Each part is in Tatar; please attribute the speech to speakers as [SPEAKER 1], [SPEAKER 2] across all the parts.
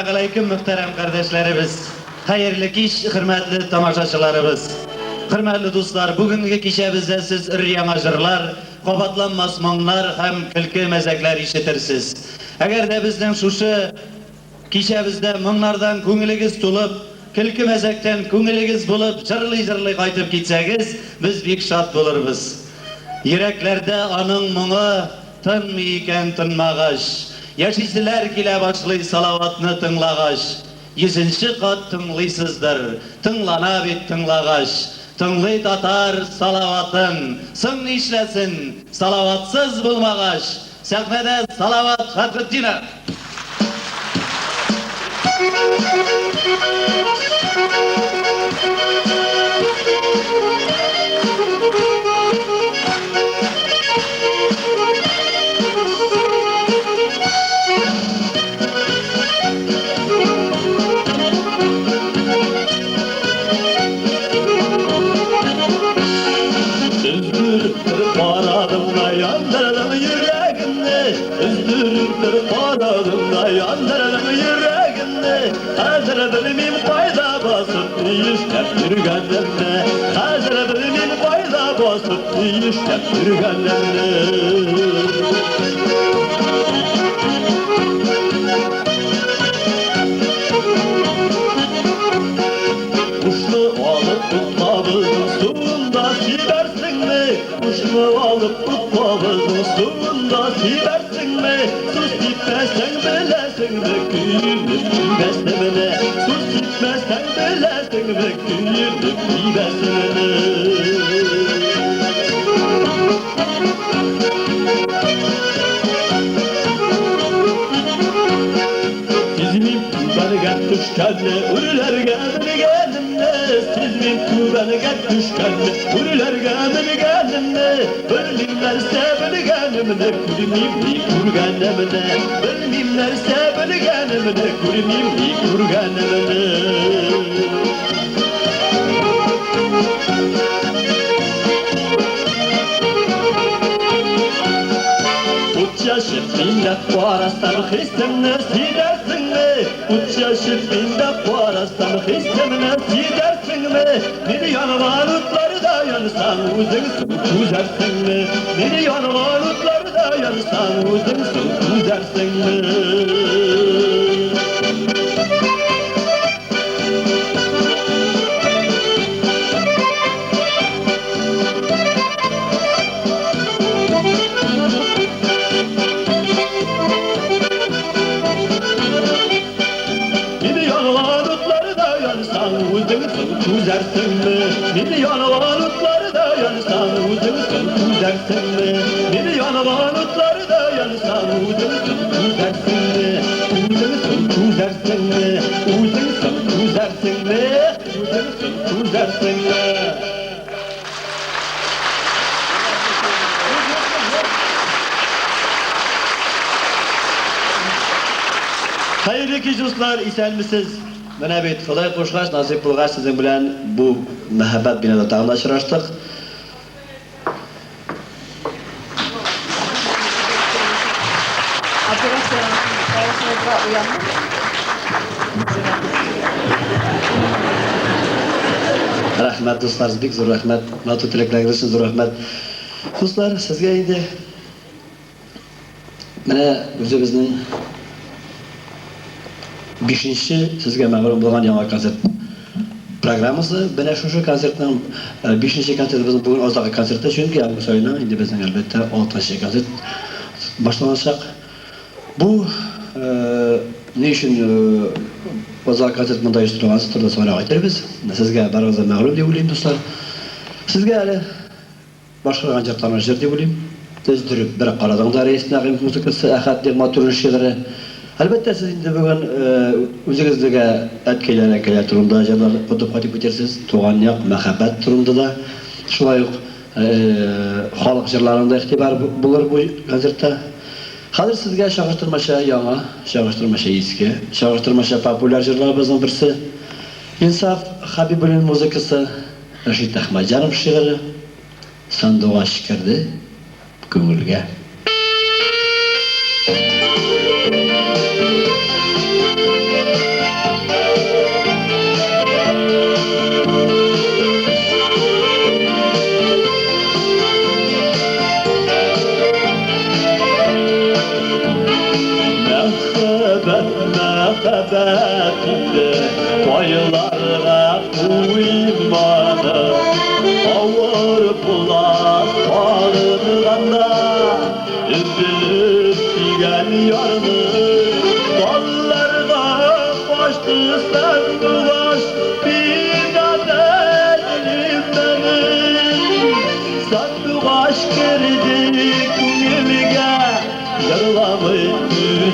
[SPEAKER 1] Әссәламегаләйкем, мөхтәрәм кардәшләребез! Хәерле кич, хөрмәтле тамашачыларыбыз! Хөрмәтле дуслар, бүгенге кичәбездә сез өр-яңа җырлар, кабатланмас моңнар һәм көлке-мәзәкләр ишетерсез. Әгәр дә безнең шушы кичәбездә моңнардан күңелегез тулып, көлке-мәзәктән күңелегез булып, җырлый-җырлый кайтып китсәгез, без бик шат булырбыз. Йөрәкләрдә аның моңы тынмый икән тынмагач. Яшиселәр килә башлый Салаватны тыңлагач. Йөзенче кат тыңлыйсыздыр, тыңлана бит тыңлагач. Тыңлый татар Салаватын, соң нишләсен, Салаватсыз булмагач. Сәхнәдә Салават Фәтхетдинов!
[SPEAKER 2] Өздереп бер карадың да яндырдың йөрәгемне. Өздереп бер карадың да яндырдың йөрәгемне. Хәзер белмим кайда басып ни эшләп йөргәнемне. Хәзер белмим кайда басып ни эшләп йөргәнемне. Кушны алып утлабызның суында сибәрсеңме? Кушны алып утлабызның суында сибәрсеңме? Су сипмәсәң беләсеңме, көенеп кибәсемне? Су сипмәсәң беләсеңме, көенеп кибәсемне? Сизмим түбәнгә төшкәнне, үрләргә менгәнемне. Сизмим түбәнгә төшкәнне, үрләргә менгәнемне. Белмим нәрсә белгәнемне, күрмим ни күргәнемне. Белмим нәрсә белгәнемне, күрмим ни күргәнемне. Ут чәчеп миндә карасам, хисемне сизәрсеңме? Ут чәчеп миндә карасам, хисемне сизәрсеңме? Мин янган утларда янсаң, үзең соң түзәрсеңме? Мин янган утларда янсаң, үзең соң түзәрсеңме? Мин янган утларда янсаң, үзең соң түзәрсеңме? Мин янган утларда янсаң, үзең соң түзәрсеңме? Мин янган утларда янсаң, үзең соң түзәрсеңме? Үзең соң түзәрсеңме? Үзең соң түзәрсеңме? Үзең соң түзәрсеңме?
[SPEAKER 1] Хәерле кич, дуслар, исәнмесез! Менә бит, Ходай кушкач, насыйп булгач, сезнең белән бу мәһабәт бинада тагын да очраштык.
[SPEAKER 3] Операциянең тавышыгызга уяндым.
[SPEAKER 1] Рәхмәт, дуслар, бик зур рәхмәт. Матур теләкләрегез өчен зур рәхмәт. Дуслар, сезгә инде менә үзебезнең бишенче сезгә мәгълүм булган яңа концерт программасы. Менә шушы концертның бишенче концертыбызның бүген азакы концерты, чөнки август аена инде безнең әлбәттә алтынчы концерт башланачак. Бу ни өчен азакы концерт монда оештырылган турында соңрак әйтербез. Сезгә барыгызга мәгълүм дип уйлыйм, дуслар. Сезгә әле башкарган җырларны җыр дип уйлыйм. Өздереп бер карадың да Рәис Нәгыймов музыкасы, Әхәт Нигъмәтуллин шигыре. Әлбәттә, сез инде бүген үзегезнеке әткәйләр, әнкәйләр турында җырлар отып кайтып китерсез, туган як, мәхәббәт турында да. Шулай ук халык җырларына да игътибар булыр бу концертта. Хәзер сезгә чагыштырмача яңа, чагыштырмача иске, чагыштырмача популяр җырларыбызның берсе. Инсаф Хәбибуллин музыкасы, Рәшит Әхмәтҗанов шигыре. Сандугач керде күңелгә.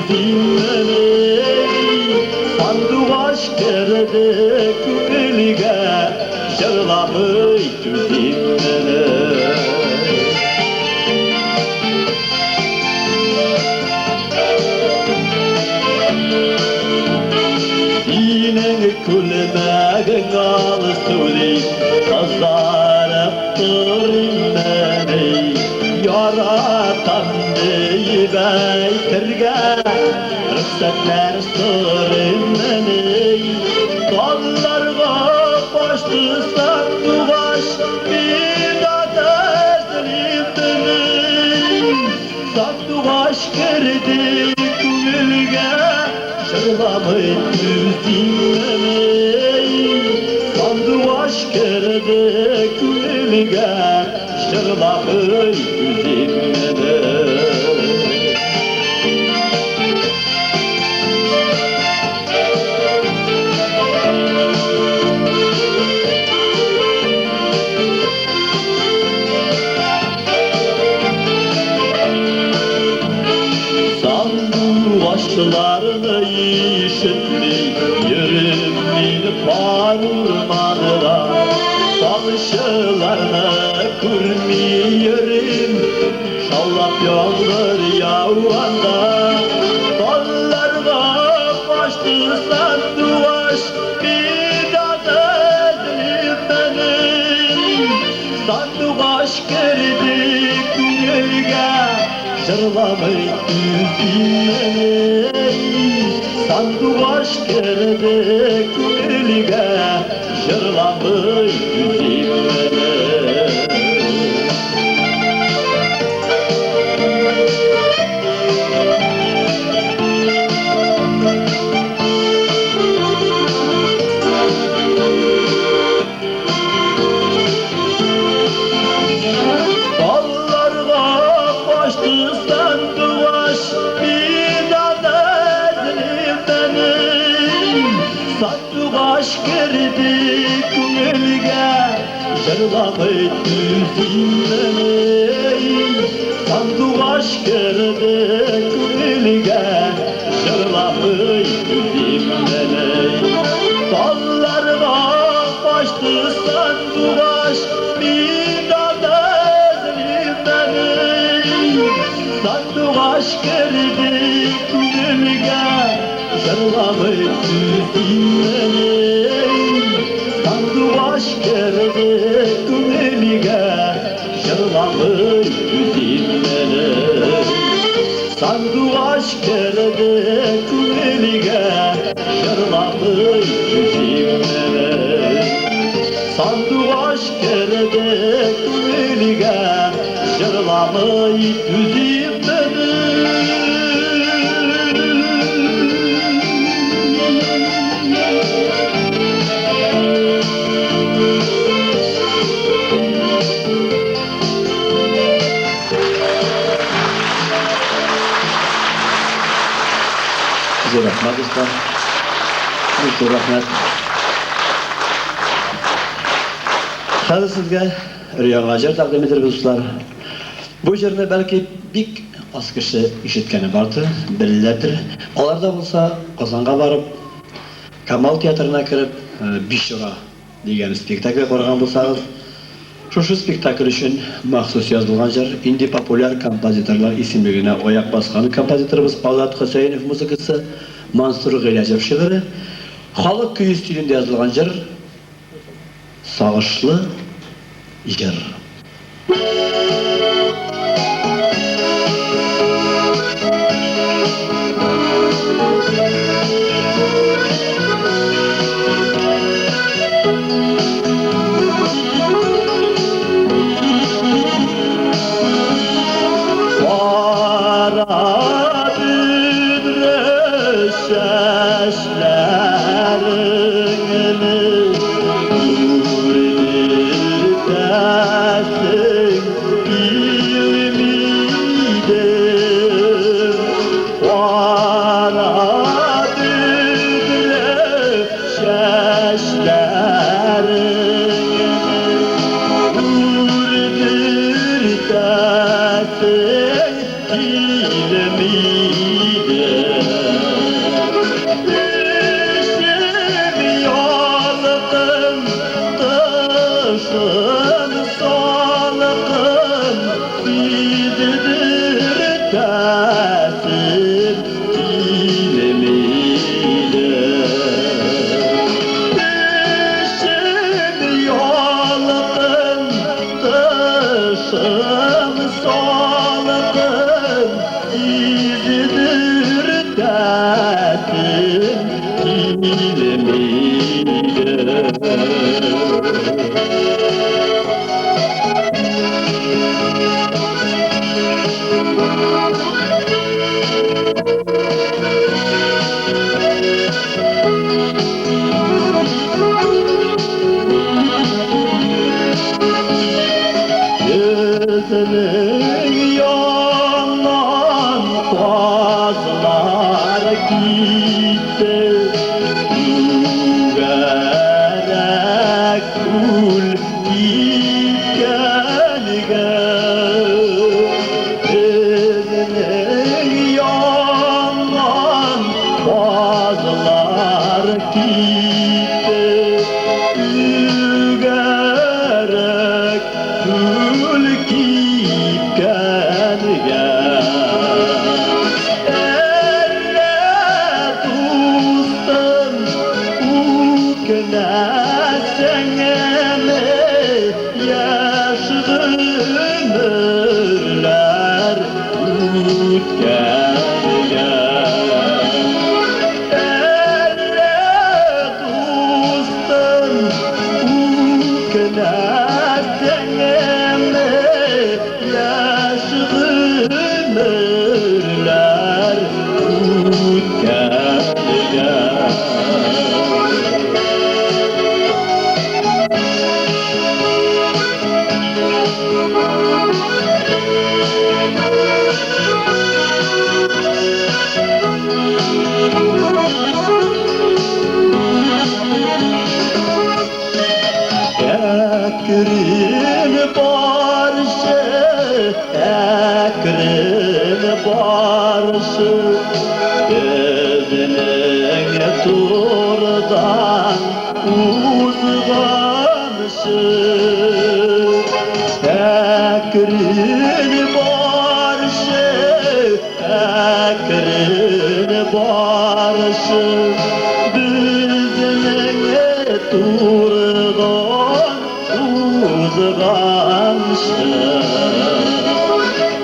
[SPEAKER 2] түзиммени? Сандугач керде күңелгә, җырламый түзиммени? Синең күлмәгең алсу дип, кызарып торыйммени? Яратам диеп әйтергә, рөхсәтләр сорыйммени? Талларга качты сандугач, мин аны эзлиммени? Сандугач керде күңелгә, җырламый түзиммени? Сандугач керде күңелгә, җырламый түзиммени? Сандугачларны ишетми йөрим мин пар урманда, Тамчыларны күрми йөрим, шаулап яңгыр яуганда. Талларга качты сандугач, мин аны эзлиммени? Сандугач керде күңелгә, җырламый түзиммени? Сандугач керде күңелгә, җырламый түзиммени? Талларга качты сандугач, мин аны эзлиммени? Сандугач керде күңелгә, җырламый түзиммени? Сандугач керде күңелгә, җырламый түзиммени? Талларга качты сандугач, мин аны эзлиммени? Сандугач керде күңелгә, җырламый түзиммени? Сандугач керде күңелгә, җырламый түзиммени? Сандугач керде күңелгә, җырламый түзиммени? Сандугач керде күңелгә, җырламый түзиммени?
[SPEAKER 1] Зур рәхмәт, дуслар. Бик зур рәхмәт. Хәзер сезгә өр-яңа җыр тәкъдим итербез, дуслар. Бу җырны бәлки бик аз кеше ишеткәне бардыр, беләдер. Алар да булса Казанга барып, Камал театрына кереп, Бичура дигән спектакль караган булсагыз, шушы спектакль өчен махсус язылган җыр, инде популяр композиторлар исемлегенә аяк баскан композиторыбыз Азат Хөсәенов музыкасы, Мансур Гыйләҗев шигыре, халык көе стилендә язылган җыр, Сагышлы җыр.
[SPEAKER 2] Кара бөдрә чәчләреңне күрдертәсең. Безнең яннан казлар китте, Түгәрәк күл кипкәнгә. Безнең яннан казлар китте, Түгәрәк күл кипкәнгә. Әллә дустым үкенәсеңме, яшь гомерләр үткәнгә? Әллә дустым үкенәсеңме, яшь гомерләр үткәнгә? Әкрен баршы, әкрен баршы, Безнең турыдан узганчы. Әкрен баршы, әкрен баршы, Безнең турыдан узганчы.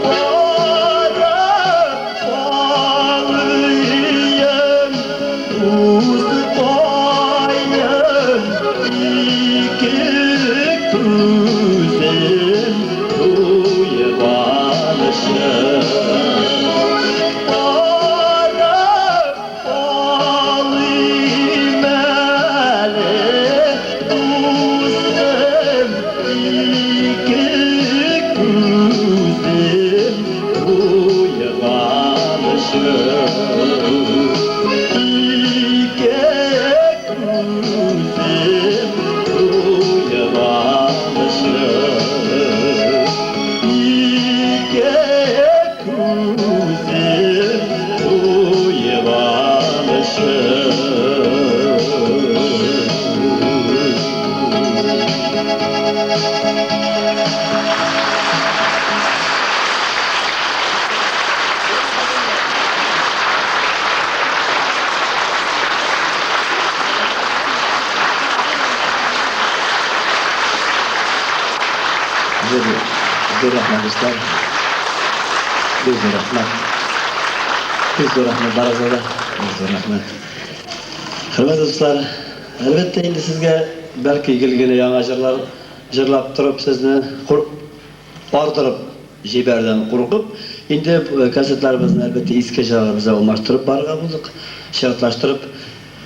[SPEAKER 2] Карап калыйм, дускаем, ике күзем туйганчы. Карап калыйм әле, дустым, ике күзем туйганчы. Ике күзем туйганчы. Ике күзем туйганчы.
[SPEAKER 1] Зур, зур рәхмәт, дуслар. Бик зур рәхмәт. Бик зур рәхмәт барыгызга да. Бик зур рәхмәт. Хөрмәтле дуслар, әлбәттә инде сезгә бәлки гел генә яңа җырлар җырлап торып сезне ардырып җибәрүдән куркып, инде концертларыбызны әлбәттә иске җырларыбызга алмаштырып барырга булдык, чиратлаштырып.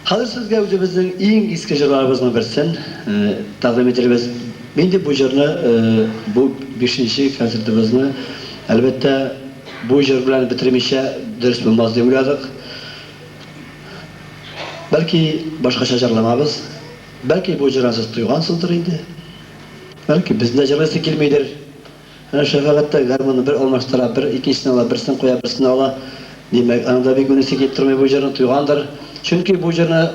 [SPEAKER 1] Хәзер сезгә үзебезнең иң иске җырларыбызның берсен тәкъдим итербез. Инде бу җырны, бу бишенче концертыбызны, әлбәттә, бу җыр белән бетермичә дөрес булмас дип уйладык. Бәлки, башкача җырламабыз. Бәлки, бу җырдан сез туйгансыздыр инде. Бәлки, безне дә җырлыйсы килмидер. Менә Шәфәгать тә гармунны бер алмаштыра, бер икенчесен ала, берсен куя, берсен ала. Димәк, аның да бик уйныйсы килеп тормый бу җырны, туйгандыр. Чөнки бу җырны,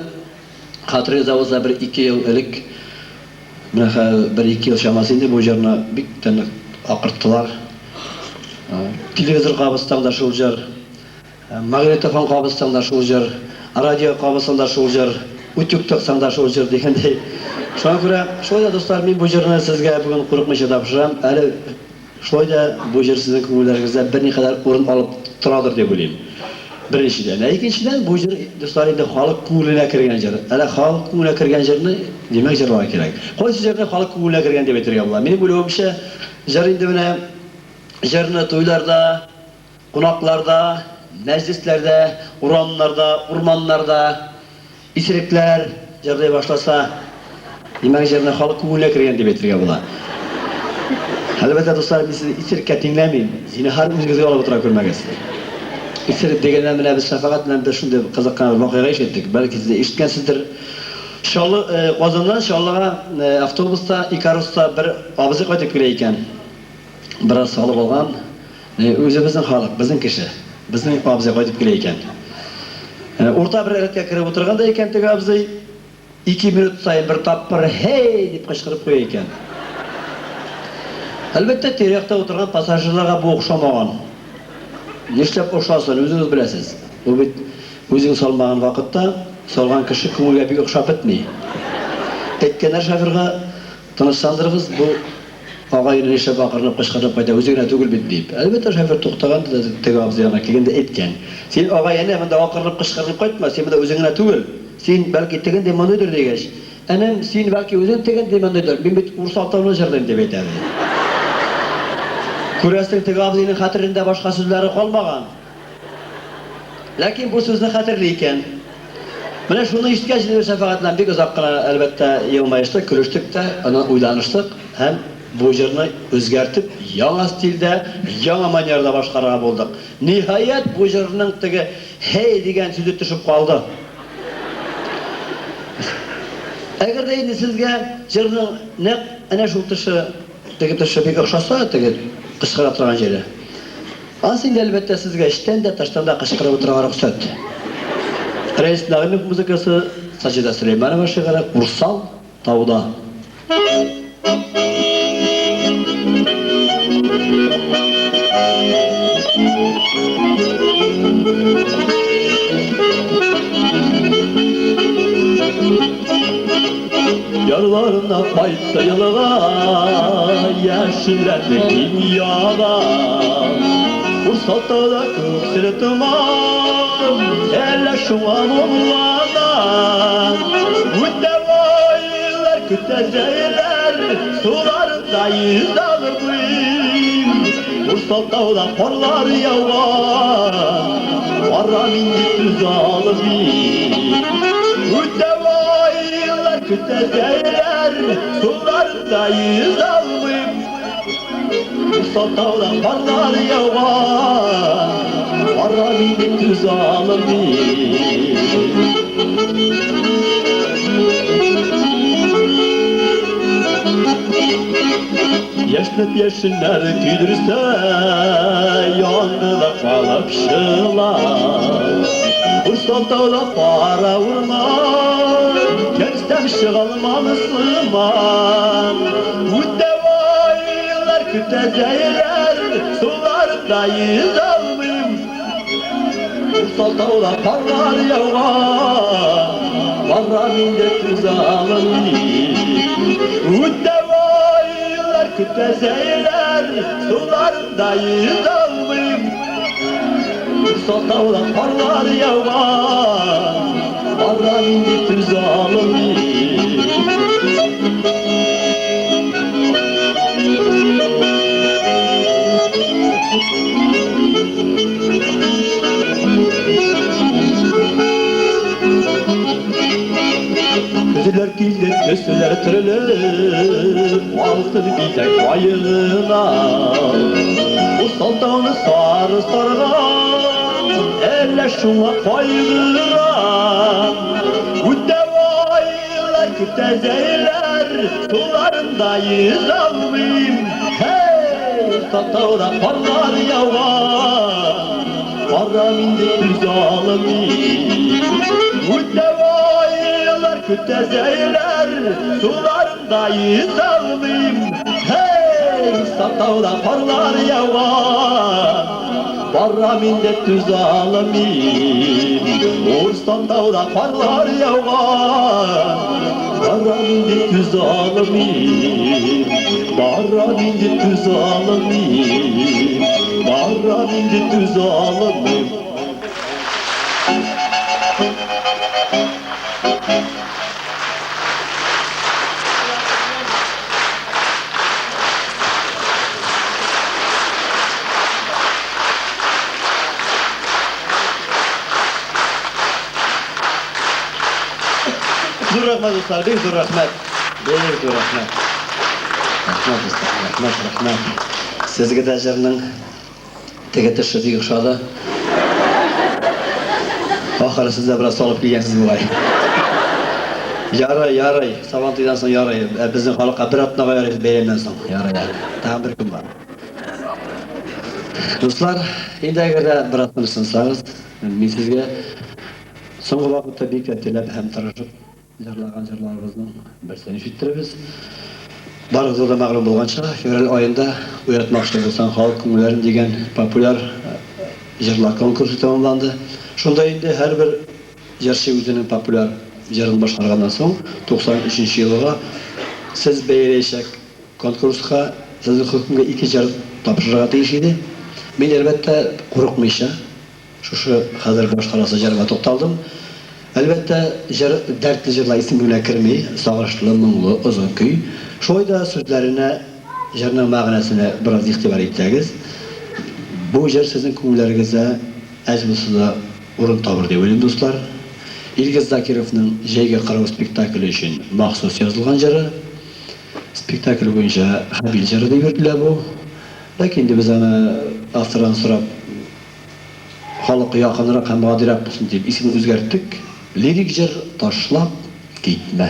[SPEAKER 1] хәтерегездә булса, бер-ике ел элек, менә хәзер бер-ике ел чамасы инде бу җырны бик тә нык акырттылар. Телевизор кабызсаң да шул җыр, Магнитофон кабызсаң да шул җыр, радио кабызсаң да шул җыр, утюг тыксаң да шул җыр дигәндәй. Шуңа күрә, шулай да, дуслар, мин бу җырны сезгә бүген курыкмыйча тапшырам. Әле шулай да бу җыр сезнең күңелләрегездә берникадәр урын алып торадыр дип уйлыйм. Беренчедән. Ә икенчедән, бу җыр, дуслар, инде халык күңеленә кергән җыр. Әле халык күңеленә кергән җырны, димәк, җырларга кирәк. Кайсы җырны халык күңеленә кергән дип әйтергә була? Минем уйлавымча, җыр инде менә җырны туйларда, Кунакларда, мәҗлесләрдә, урамнарда, урманнарда исерекләр җырлый башласа, димәк, җырны халык күңеленә кергән дип әйтергә була. Әлбәттә, дуслар, мин сезне исереккә тиңләмим. Зинһар, үзегезгә алып утыра күрмәгез. Исерек дигәннән менә без Шәфәгать белән бер шундый кызык кына бер вакыйга ишеттек. Бәлки сез дә ишеткәнсездер. Чаллы, Казаннан Чаллыга автобуста, Икаруста бер абзый кайтып килә икән. Бераз салып алган. Үзебезнең халык, безнең кеше. Безнең абзый кайтып килә икән. Урта бер рәткә кереп утырган да икән теге абзый. Ике минут саен бер тапкыр Һей! дип кычкырып куя икән. Әлбәттә, тирә-якта утырган пассажирларга бу охшамаган. Нишләп охшасын, үзегез беләсез. Бу бит үзең салмаган вакытта салган кеше күңелгә бик охшап бетми. Әйткәннәр шоферга, Тынычландырыгыз, бу агай нишләп акырынып кычкырынып кайта, үзе генә түгел бит, дип. Әлбәттә, шофер туктаган да теге абзый янына килгән дә әйткән, Син, агай, әнә монда акырынып кычкырынып кайтма, син монда үзең генә түгел. Син, бәлки, тегенди-мондыйдыр, дигәч, Энем, син, бәлки, үзең тегенди-мондыйдыр, мин бит Урсалтауны җырлыйм, дип әйтә, ди. Күрәсең, теге абзыйның хәтерендә башка сүзләре калмаган. Ләкин бу сүзне хәтерли икән. Менә шуны ишеткәч, инде Шәфәгать белән бик озак кына, әлбәттә, елмаештык, көлештек тә, аннан уйланыштык һәм бу җырны үзгәртеп, яңа стильдә, яңа манерада башкарырга булдык. Ниһаять, бу җырның теге һей дигән сүзе төшеп калды. Әгәр дә инде сезгә җырның нәкъ әнә шул төше, теге төше бик охшаса, теге кычкыра торган җире, Ансы инде, әлбәттә, сезгә эчтән дә, тыштан да кычкырып утырырга рөхсәт. Рәис Нәгыймов музыкасы, Саҗидә Сөләйманова шигыре Урсал тауда.
[SPEAKER 2] Ярларына кайтты елга, яшелләнде киң яла. Урсалтауда күксел томан, әллә шуңа моңлана. Үтә айлар, көтә җәйләр, суларында йөзә алмыйм. Урсалтауда карлар ява, барам инде түзә алмыйм. Үтә айлар, көтә җәйләр, суларында йөзә алмыйм. Урсалтауда карлар ява, барам инде түзә алмыйм. Яшьнәп яшеннәр көйдерсә, янды да калып шыла. Урсалтауда кара урман, керсәм чыгалмам сыман. Үтә айлар, көтә җәйләр, суларында йөзә алмыйм. Урсалтауда карлар ява, барам инде түзә алмыйм. Үтә айлар, көтә җәйләр, суларында йөзә алмыйм. Урсалтауда карлар ява, барам инде түзә алмыйм. Көзләр килде, төсләр төрле, алтын бизәк каегына. Урсалтауны сары сарган, әллә шуңа кайгырам. Үтә айлар, көтә җәйләр, суларында йөзә алмыйм. Һей, Урсалтауда карлар ява, барам инде түзә алмыйм. Үтә айлар, көтә җәйләр, суларында йөзә алмыйм. Һей, Урсалтауда карлар ява, барам инде түзә алмыйм. Урсалтауда карлар ява, барам инде түзә алмыйм. Барам инде түзә алмыйм. Барам инде түзә алмыйм.
[SPEAKER 1] Зур рәхмәт, дуслар, бик зур рәхмәт. Бик зур рәхмәт. Рәхмәт, дуслар, рәхмәт, рәхмәт. Сезгә дә җырның теге төше бик ошады. Ахыры сез дә бераз салып килгәнсез бугай. Ярый, ярый, Сабантуйдан соң ярый. Ә безнең халыкка бер атнага ярый бәйрәмнән соң. Ярый әле. Тагын бер көн бар. Дуслар, инде әгәр дә бераз тынычлансагыз, мин сезгә соңгы вакытта бик тә теләп һәм тырышып Җырлаган җырларыбызның берсен ишеттеребез. Барыгызга да мәгълүм булганча, февраль аенда Уятмакчы булсаң халык күңелләрен дигән популяр җырлар конкурсы тәмамланды. Шунда инде һәрбер җырчы үзенең популяр җырын башкарганнан соң, 93 нче елгы сез бәяләячәк конкурска сезнең хөкемгә ике җыр тапшырырга тиеш иде. Мин, әлбәттә, курыкмыйча, Шушы хәзер башкарасы җырга тукталдым. Әлбәттә, җыр дәртле җырлар исемлегенә керми, сагышлы, моңлы, озын көй. Шулай да сүзләренә, җырның мәгънәсенә бераз игътибар итсәгез, бу җыр сезнең күңелләрегездә әз булса да урын табыр дип уйлыйм, дуслар. Илгиз Закировның Җәйге кырау спектакле өчен махсус язылган җыры. Спектакль буенча Хәбил җыры дип йөртелә бу. Ләкин инде без аны автордан сорап, Халыкка якынрак һәм гадирәк булсын дип исемен үзгәрттек. Лирик җыр Ташлап китмә.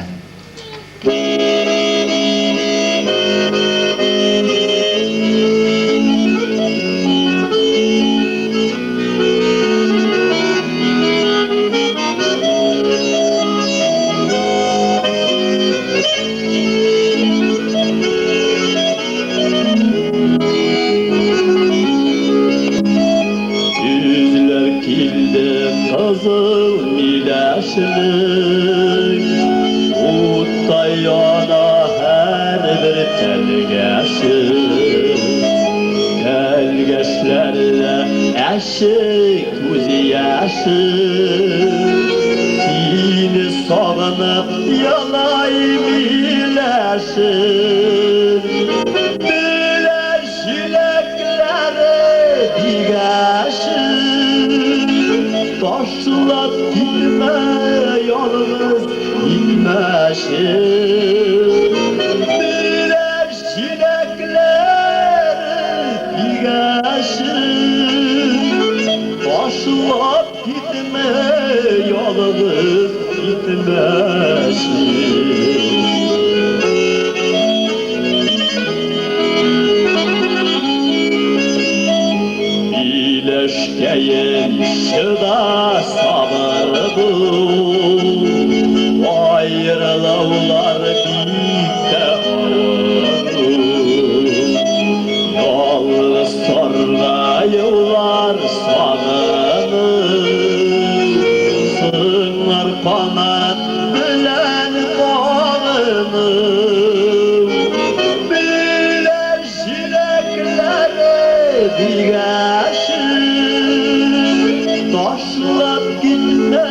[SPEAKER 2] Көзләр килде кызыл миләшнең, Утта яна һәрбер тәлгәше. Тәлгәшләрдә әче күз яше. Сине сагынып елай миләшем. Миләш җиләкләре бигәшем. Ташлап китмә ялгыз китмәче. Миләш җиләкләре бигәшем. Ташлап китмә ялгыз китмәче. Миләшкәем чыда сабыр бул, Аерылулар бик тә авыр. Ялгыз саргаюлар сагыну, Сыңар канат белән кагыну. Миләш җиләкләре дигәче, Ташлап китмә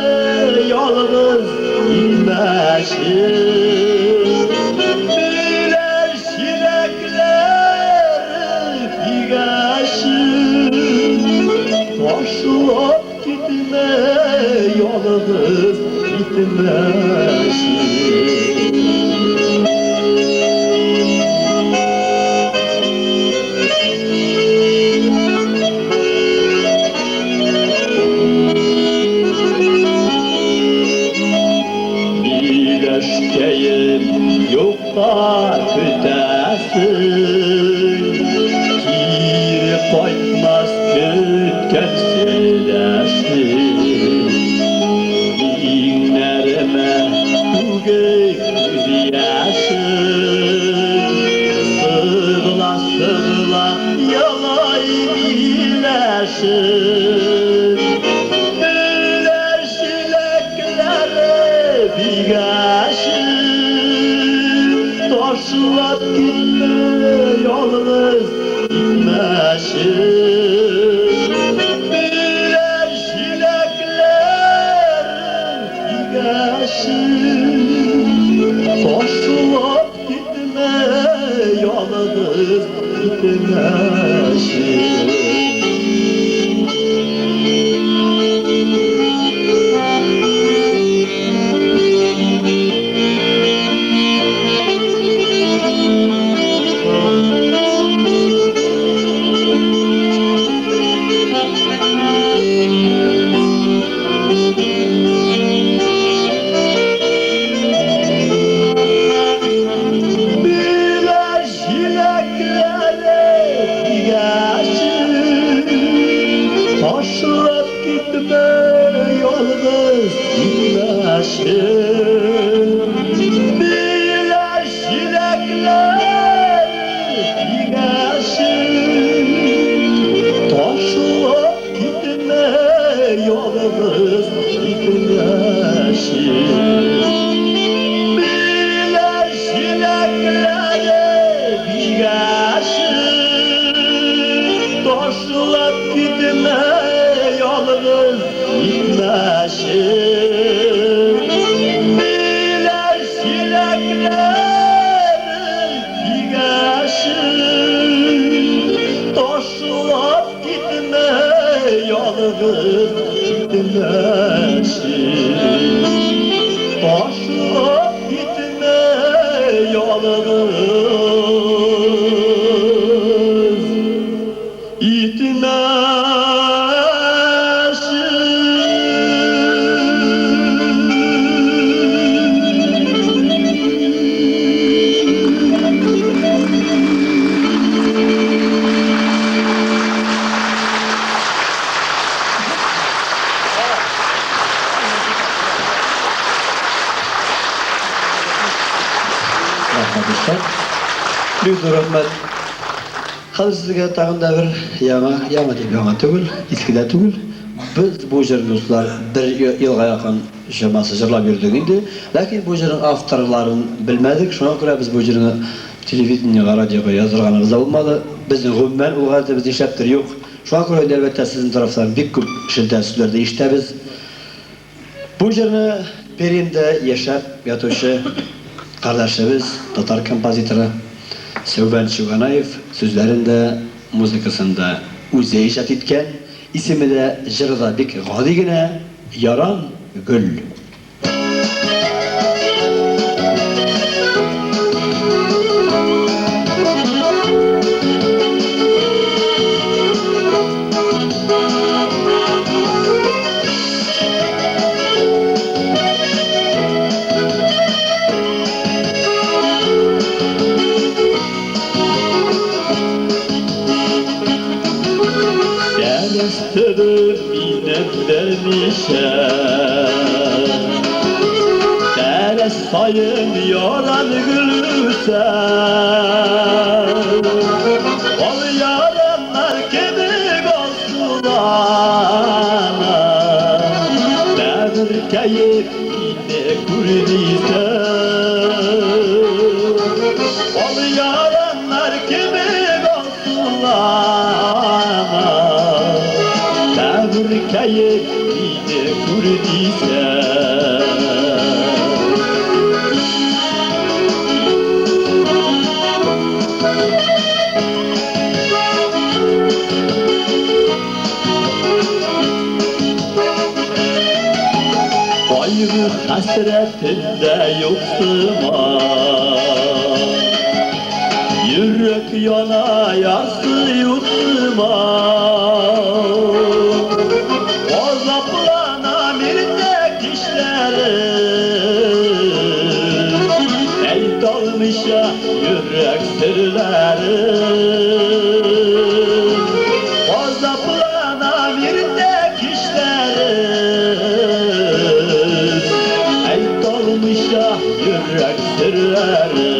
[SPEAKER 2] ялгыз китмәче. Миләш җиләкләре дигәче, Ташлап китмә ялгыз китмәче. Миләшкәем юкка көтәсең, Кире кайтмас көткән сердәшең. Иңнәремә түгеп күз яшен, Сыгыла-сыгыла елый миләшем. Миләш җиләкләре бигәшем, Ташлап китмә ялгыз китмәче. Миләш җиләкләре бигәшем, Ташлап китмә ялгыз китмәче. Ялгыз итмәче, Ташлап китмә ялгыз итмәче.
[SPEAKER 1] Рәхмәт, дуслар. Бик зур рәхмәт. Хәзер сезгә тагын да бер яңа, яңа дип яңа түгел, иске дә түгел. Без бу җырны, дуслар, бер елга якын чамасы җырлап йөрдек инде. Ләкин бу җырның авторларын белмәдек. Шуңа күрә без бу җырны телевидениегә, радиога яздырганыбыз да булмады. Безнең гомумән ул гадәтебез нишләптер юк. Шуңа күрә инде, әлбәттә, сезнең тарафтан бик күп шелтә сүзләр дә ишетәбез. Бу җырны Пермьдә яшәп ятучы кардәшебез, татар композиторы Сәүбән Чуганаев сүзләрен дә, музыкасын да үзе иҗат иткән. Исеме дә, җыры да бик гади генә, Яран гөл.
[SPEAKER 2] Тәрәз төбе минем берничә, Тәрәз саен яран гөл үсә. Ал яраннар кебек алсулана, Бәгырькәем мине күрдисә. Ал яраннар кебек алсулана, Бәгырькәем мине күрдисә. Кайгы хәсрәтендә юксыма, Йөрәк яна ярсы ютсыма. Азаплана иртә кичләре, Әйталмыйча йөрәк серләре. Азаплана иртә кичләре, Әйталмыйча йөрәк серләре.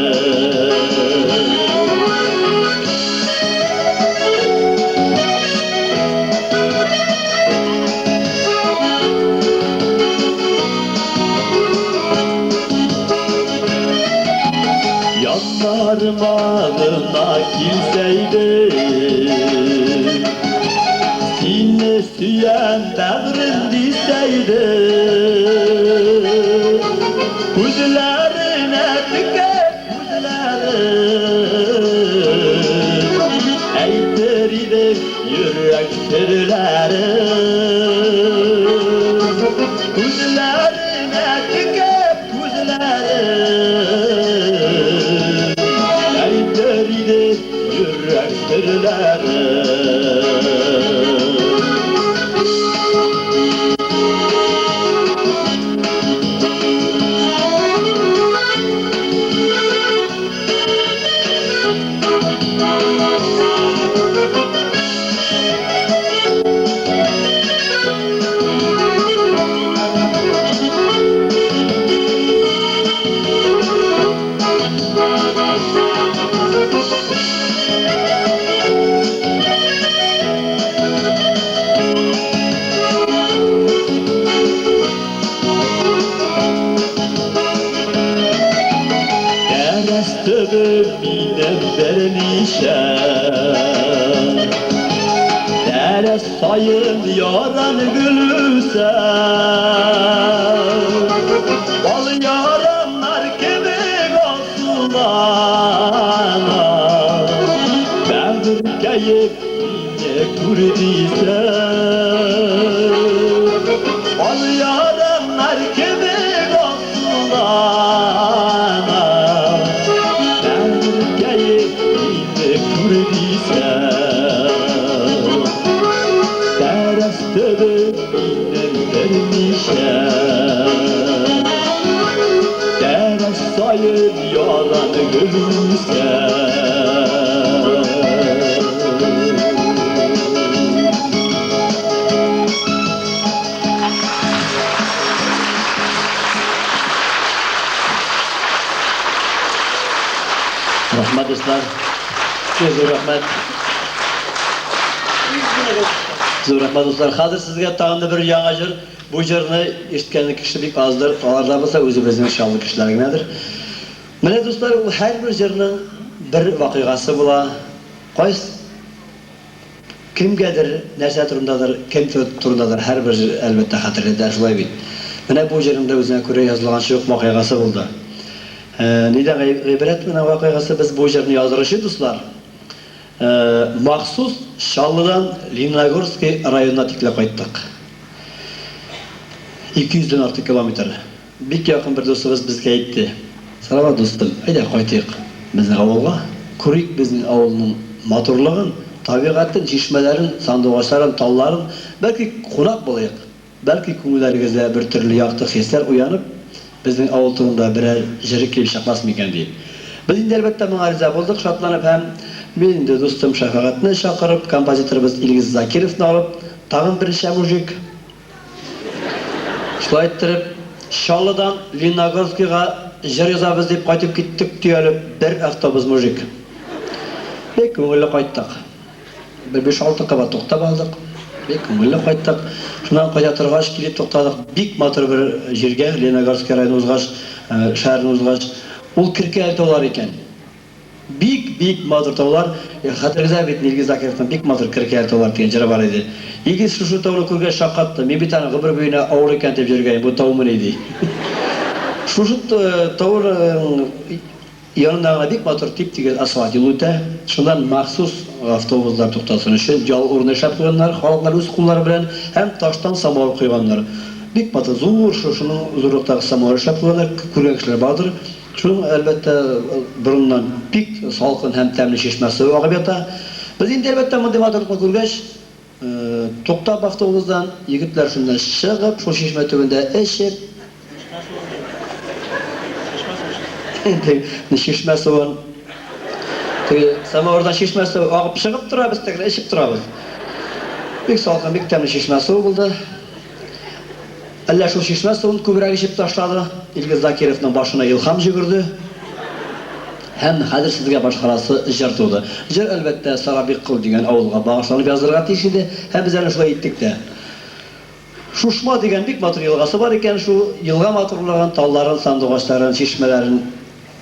[SPEAKER 2] Yanlarıma gına kilseydi, Seni süyen bağrım deseydi, Gözlerine tükep gözleri, Aytır idim yürek sırları. Gözlerine tükep gözleri, Aytır idim yürek sırları. Тәрәз төбе минем берничә, Тәрәз саен яран гөл үсә. Ал яраннар кебек алсулана, Бәгырькәем мине Күрдисәң. Al yaranlar кебек асыллана, Бәгырькәем, мине күрдисәң. Тәрәз төбе минем берничә, Тәрәз саен ялан гөл үсә.
[SPEAKER 1] Рәхмәт, дуслар. Зур рәхмәт. Зур рәхмәт, дуслар. Хәзер сезгә тагын да бер яңа җыр. Бу җырны ишеткән кеше бик аздыр. Аларда булса үзебезнең Чаллы кешеләре генәдер. Менә, дуслар, ул һәрбер җырның бер вакыйгасы була. Кайсы кемгәдер, нәрсә турындадыр, кем турындадыр һәрбер җыр, әлбәттә, хәтерләтә, шулай бит. Менә бу җырның да үзенә күрә язылган чук вакыйгасы булды. Нидән гыйбрәт менә вакыйгасы? Без бу җырны яздыру өчен, дуслар, махсус Чаллыдан Лениногорский районына тикле кайттык. 200 дән артык километр. Бик якын бер дустыбыз безгә әйтте: Салават дустым, әйдә кайтыйк безнең авылга, күрик безнең авылның матурлыгын, табигатен, чишмәләрен, сандугачларын, талларын, бәлки кунак булыйк, бәлки күңелләрегездә бер төрле якты хисләр уянып, безнең авыл турында берәр җыр килеп чыкмас микән, дип. Без инде, әлбәттә, моңа риза булдык, шатланып һәм мин инде дустым Шәфәгатьне чакырып, композиторыбыз Илгиз Закировны алып, тагын берничә мужик, Шулай иттереп, Чаллыдан Лениногорскига җыр язабыз дип кайтып киттек төялеп бер автобус мужик. Бик күңелле кайттык. Бер биш-алты кабат туктап алдык. Бик күңелле кайттык. Шуннан кайта торгач, килеп туктадык бик матур бер җиргә, Лениногорский районы узгач, шәһәрне узгач. Ул Керкәле таулары икән. Бик-бик матур таулар. Хәтерегездә бит, Илгиз Закировның бик матур Керкәле таулар дигән җыры бар иде. Илгиз шушы тауны күргәч шаккатты. Мин бит аны гомер буена авыр икән дип йөргән, бу таумыни, ди. Шушы тауның янында гына бик матур тип-тигез асфальт юл үтә. Шуннан махсус автобуслар туктасын өчен ял урыны эшләп куйганнар, халыклар үз куллары белән һәм таштан самавыр койганнар. Бик матур, зур шушының зурлыктагы самавыр эшләп куйганнар, күргән кешеләр бардыр. Шуның, әлбәттә, борыннан бик салкын һәм тәмле чишмә суы агып ята. Без инде, әлбәттә, мондый матурлыкны күргәч, туктап автобусдан, егетләр шунда чыгып, шул чишмә төбендә эчеп, чишмә суын, теге самавырдан чишмә суы агып чыгып тора, без тегене эчеп торабыз. Бик салкын, бик тәмле чишмә суы булды. Әллә шул чишмә суын күбрәк эчеп ташлады, Илгиз Закировның башына илһам җөгерде. Һәм хәзер сезгә башкарасы җыр туды. Җыр, әлбәттә, Сарабиккол дигән авылга багышланып язылырга тиеш иде, һәм без әнә шулай иттек тә. Шушма дигән бик матур елгасы бар икән, шул елга матурлыгын, талларын, сандугачларын, чишмәләрен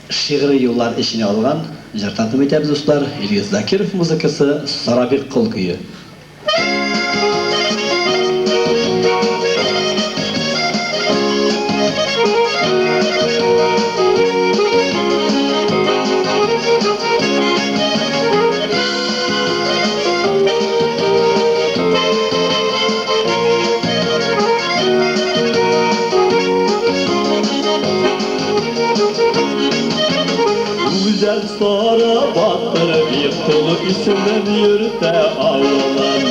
[SPEAKER 1] шигъри юллар эченә алган җыр тәкъдим итәбез, дуслар. Илгиз Закиров музыкасы, Сарабиккол көе.
[SPEAKER 2] Гүзәл Сара батыр Биккол исемен йөртә авылым.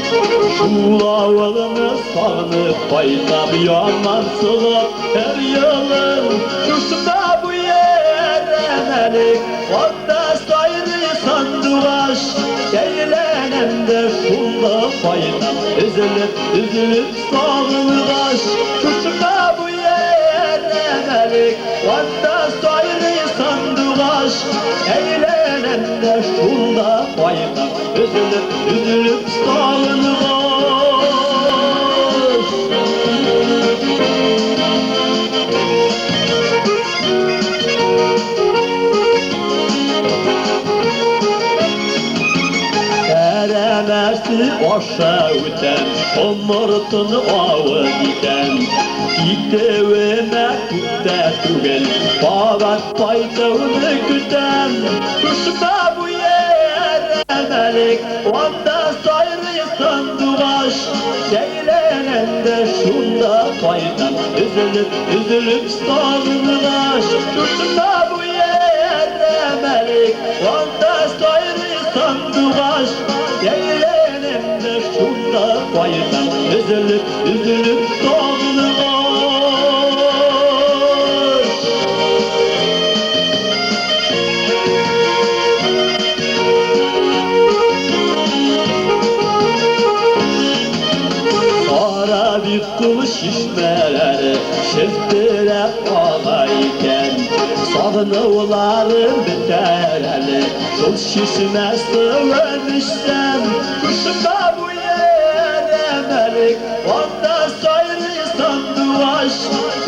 [SPEAKER 2] Шул авылны сагынып кайтам яман сылап һәр елым. Шушында бу әрәмәлек, анда сайрый сандугач. Әйләнәм дә шунда кайтам, өзелеп, өзелеп сагынгач. Шушында бу әрәмәлек, анда сайрый сандугач. Әйләнәм дә шунда кайтам, өзелеп, өзелеп сагынгач. Әрәмәсе аша үтәм, шомыртын авыз итәм. Китүемә күп тә түгел, кабат кайтуны көтәм. Шушында бу әрәмәлек, анда сайрый кайтам, өзелеп, өзелеп сагынгач. Шушында бу әрәмәлек, анда сайрый сандугач. Әйләнәм дә шунда кайтам, өзелеп, өзелеп сагынгач. Сара бит кул чишмәләре челтерәп ага икән. Сагынуларым бетәр әле, шул чишмә суын эчсәм. Шушында бу әрәмәлек, анда сайрый сандугач.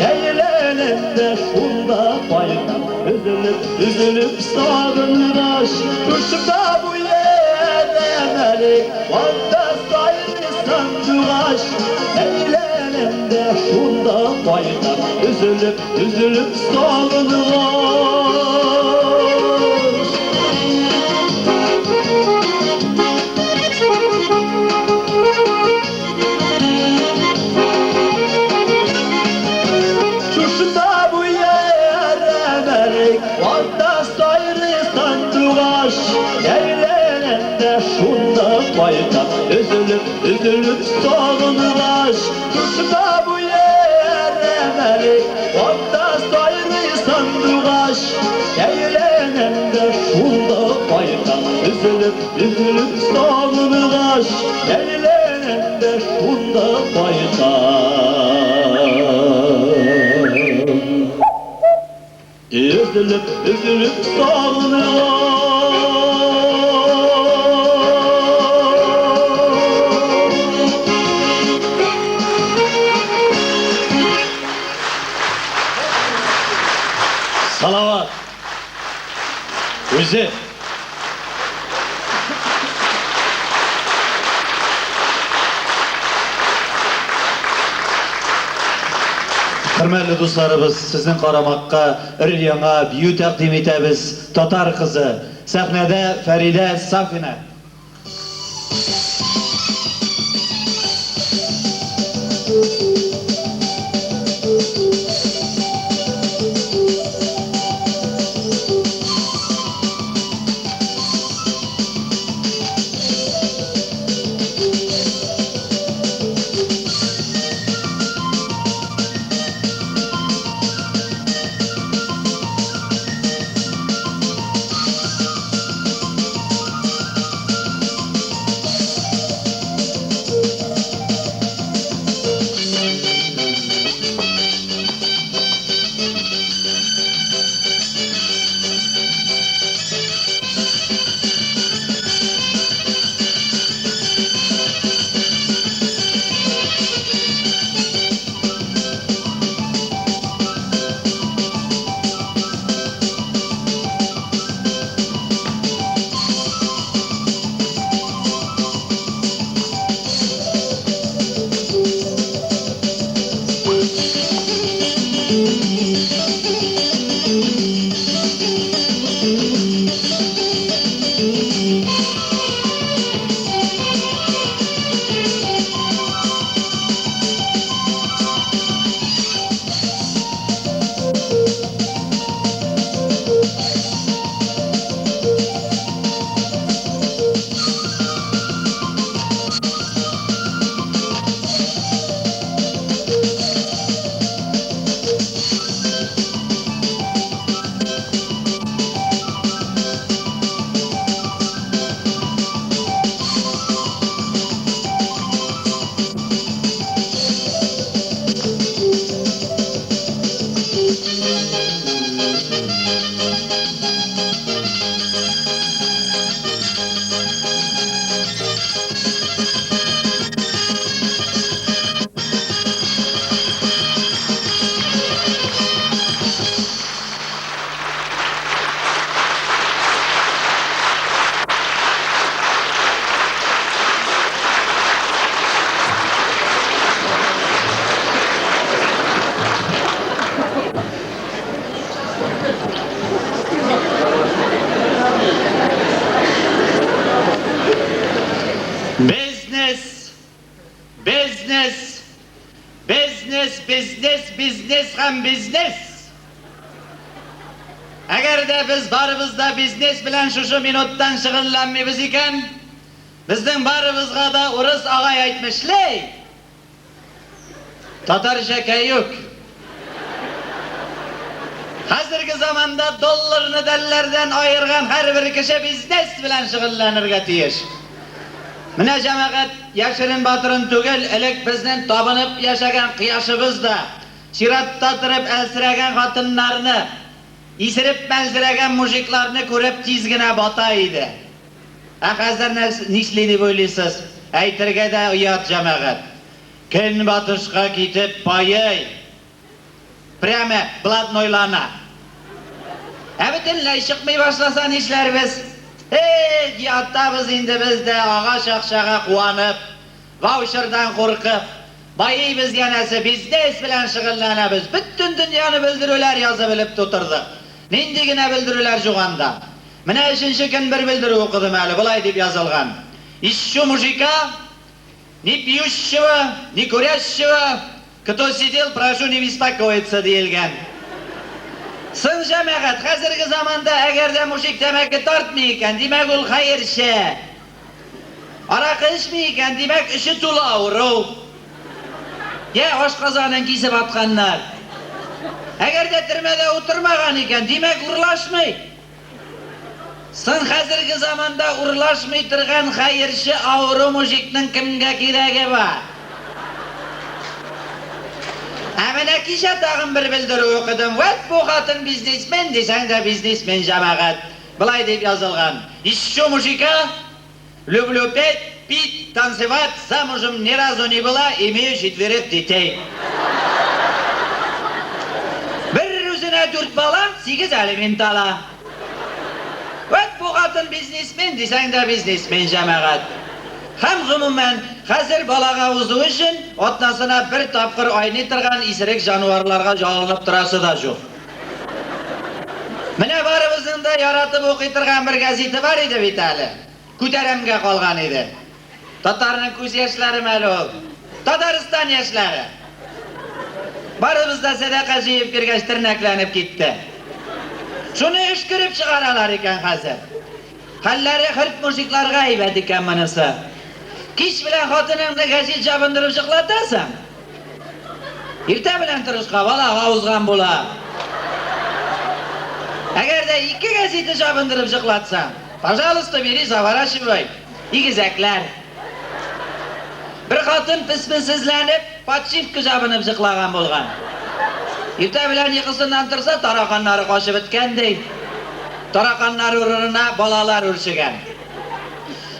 [SPEAKER 2] Әйләнәм дә шунда кайтам, өзелеп, өзелеп сагынгач. Шушында бу әрәмәлек, анда сайрый сандугач. Әйләнәм дә шунда кайтам, өзелеп, өзелеп сагынгач. Шушында бу әрәмәлек, анда сайрый сандугач. Әйләнәм дә шунда кайтам, өзелеп, өзелеп сагынгач. Шушында бу әрәмәлек, анда сайрый сандугач. Әйләнәм дә шунда кайтам, өзелеп, өзелеп сагынгач. Әйләнәм дә шунда кайтам. Өзелеп, өзелеп сагынгач.
[SPEAKER 4] Салават. Үзе. Хөрмәтле дусларыбыз, сезнең карамакка өр-яңа бию тәкъдим итәбез. Татар кызы. Сәхнәдә Фәридә Сафина. Бизнес, бизнес, бизнес. Бизнес һәм бизнес! Әгәр дә без барыбыз да бизнес белән шушы минуттан шөгыльләнмибез икән, безнең барыбызга да урыс агай әйтмешли, татарча кәюк. Хәзерге заманда долларны дәлләрдән аерган һәрбер кеше бизнес белән шөгыльләнергә тиеш. Менә, җәмәгать, яшерен-батырын түгел, элек безнең табынып яшәгән кояшыбыз да, чиратта торып әлсерәгән хатыннарны, исереп мәлҗерәгән мужикларны күреп тиз генә бата иде. Ә хәзер нишли дип уйлыйсыз? Әйтергә дә оят, җәмәгать. Көнбатышка китеп байый. Прямо блатнойлана. Ә бөтенләй чыкмый башласа нишләрбез? Эх, ятабыз инде без дә агач акчага куанып, ваучердан куркып. Байыйбыз янәсе, бизнес белән шөгыльләнәбез. Бөтен дөньяны белдерүләр язып элеп тутырдык. Нинди генә белдерүләр юк анда. Менә өченче көн бер белдерү укыдым әле, болай дип язылган. Ищу мужика, не пьющего, не курящего, кто сидел, прошу не беспокоиться, диелгән. Соң, җәмәгать, хәзерге заманда әгәр дә мужик тәмәке тартмый икән, димәк ул хәерче. Аракы эчми икән, димәк эче тулы авыру. Йә ашказанын кисеп атканнар. Әгәр дә төрмәдә утырмаган икән, димәк урлашмый. Соң хәзерге заманда урлашмый торган хәерче авыру мужикның кемгә кирәге бар? Ә менә кичә тагын бер белдерү укыдым. Вәт бу хатын бизнесмен дисәң дә бизнесмен, җәмәгать. Болай дип язылган. Ищу мужика, люблю петь, пить, танцевать, замужем ни разу не была, имею четверых детей. Бер үзенә дүрт бала, сигез алимент ала. Вәт бу хатын бизнесмен дисәң дә бизнесмен, җәмәгать. Һәм гомумән, хәзер балага узу өчен атнасына бер тапкыр айный торган исерек җанварларга жалынып торасы да юк. Менә барыбызның да яратып укый торган бер газеты бар иде бит әле. Күтәрәмгә калган иде. Татарның күз яшьләре әле ул. Татарстан яшьләре. Барыбыз да сәдака җыеп биргәч тернәкләнеп китте. Шуны өшкереп чыгаралар икән хәзер. Хәлләре хөрт мужикларга әйбәт икән монысы. Кич белән хатыныңны гәзит җабындырып йоклатасың. Иртә белән торышка балага узган була. Әгәр дә ике газета җабындырып йоклатсаң, пожалуйста, бери, заворачивай. Игезәкләр. Бер хатын песмесезләнеп, подшивка җабынып йоклаган булган. Иртә белән йокысыннан торса, тараканнары качып беткән ди. Тараканнар урынына балалар үрчегән.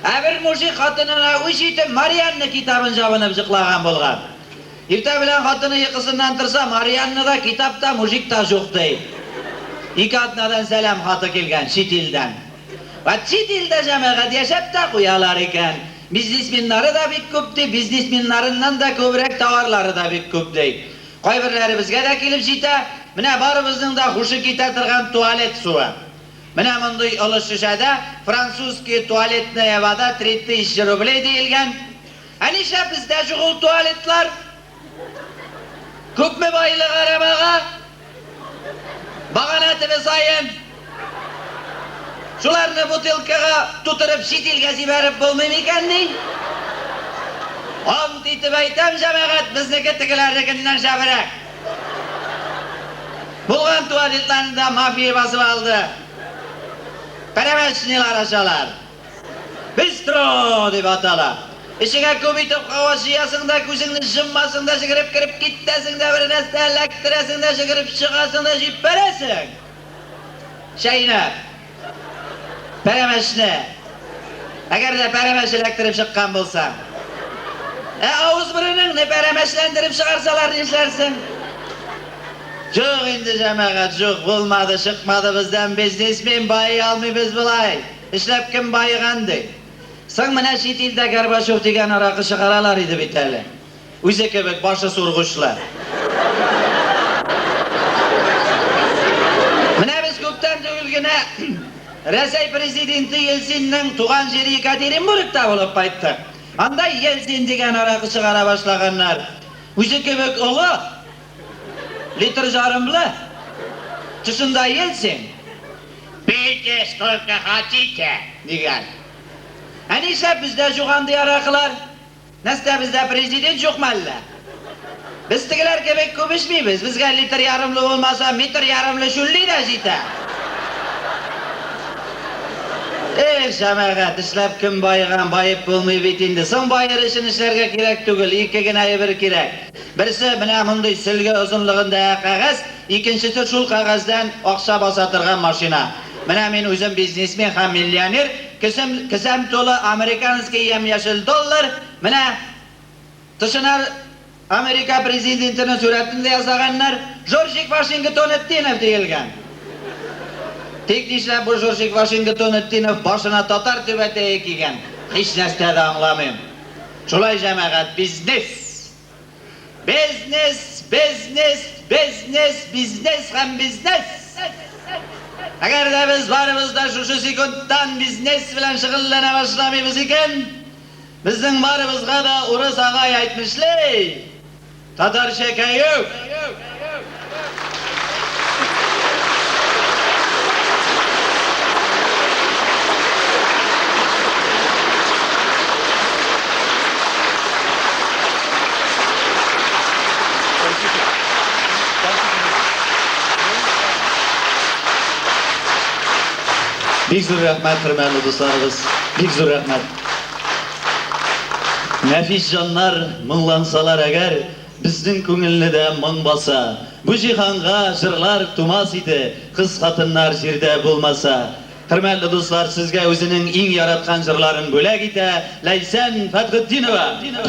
[SPEAKER 4] Ә бер мужик хатынына үч итеп Марианна китабын җабынып йоклаган булган. Иртә белән хатыны йокысыннан торса, Марианна да, китап та, мужик та юк ди. Ике атнадан сәлам хаты килгән чит илдән. Вә чит илдә җәмәгать яшәп тә куялар икән. Бизнесменнары да бик күп ди, бизнесменнарыннан да күбрәк товарлары да бик күп ди. Кайберләребезгә дә килеп җитә, менә барыбызның да хушы китә торган туалет суы. Менә мондый олы шешәдә французский туалетная вода 3000 рублей диелгән. Ә нишләп бездә юк ул туалетлар? Күпме байлык арабага? Багана төбе саен. Шуларны бутылкага тутырып чит илгә җибәреп булмый микән ни? Ант итеп әйтәм, җәмәгать, безнеке тегеләрнекеннән шәбрәк. Булган туалетларны да мафия басып алды. Пәрәмәчнилар ачалар. Бистро дип атала. Эчеңә күп итеп һава җыясың да, күзеңне йоммасың да, җегереп кереп китәсең дә, бер нәрсә эләктерәсең дә, җегереп чыгасың да, җибәрәсең. Чәйнәп. Пәрәмәчне. Әгәр дә пәрәмәч эләктереп чыккан булсаң. Ә авыз борыныңны пәрәмәчләндереп чыгарсалар нишләрсең? Юк инде, җәмәгать, юк, булмады, чыкмады бездән бизнесмен, байый алмыйбыз болай. Эшләп кем баеган ди. Соң менә чит илдә Горбачев дигән аракы чыгаралар иде бит әле. Үзе кебек башы сургычлы. Менә без күптән түгел генә Рәсәй президенты Ельцинның туган җире Екатеринбургта булып кайттык. Анда Ельцин дигән аракы чыгара башлаганнар. Үзе кебек олы. Литр жарымлы. Тышында Ельцин.
[SPEAKER 5] Пейте сколько хотите.
[SPEAKER 4] Дигән. Ә нишләп бездә юк андый аракылар? Нәрсә, бездә президент юкмы әллә? Без тегеләр кебек күп эчмибез. Безгә литр ярымлы булмаса, метр ярымлы шүлли дә җитә. Эх, җәмәгать, эшләп кем баеган, баеп булмый бит инде. Соң баер өчен эшләргә кирәк түгел, ике генә әйбер кирәк. Берсе, менә мондый сөлге озынлыгындагы кәгазь, икенчесе шул кәгазьдән акча баса торган машина. Менә мин үзем бизнесмен һәм миллионер, кесем, кесәм тулы американский ямь-яшел доллар, менә тышына Америка президентының сурәтен дә ясаганнар, Жоржик Вашингтонетдинов диелгән. Тик нишләп бу Жоржик Вашингтонетдинов башына татар түбәтәе кигән, һичнәрсә дә аңламыйм. Шулай, җәмәгать, бизнес! Бизнес, бизнес, бизнес, бизнес һәм бизнес! Әгәр дә без барыбыз да шушы секундтан бизнес белән шөгыльләнә башламыйбыз икән, безнең барыбызга да урыс агай әйтмешли, татарча кәюк! Бик зур рәхмәт, хөрмәтле дусларыбыз, бик зур рәхмәт. Нәфис җаннар моңлансалар әгәр, Безнең күңелне дә моң баса. Бу җиһанга җырлар тумас иде, Кыз-хатыннар җирдә булмаса. Хөрмәтле дуслар, сезгә үзенең иң яраткан җырларын бүләк итә Ләйсән Фәтхетдинова.
[SPEAKER 6] Бигрәк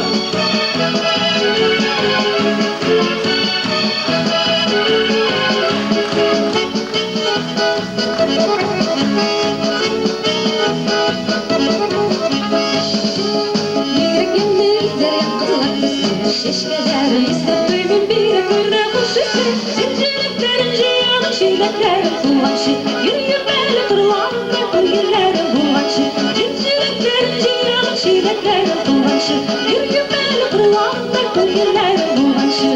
[SPEAKER 6] ямьле үзләре кызлар төсле, Чәчкәләре иснәп туймыйм, бигрәк күрә хуш исле. Җил-җиләкләрен җыямын, чиләкләрем тулганчы, Йөр-йөр әле кырларымда күңелләрем булганчы. Җил-җиләкләрен җыямын, чиләкләрем тулганчы, Йөр-йөр әле кырларымда күңелләрем булганчы.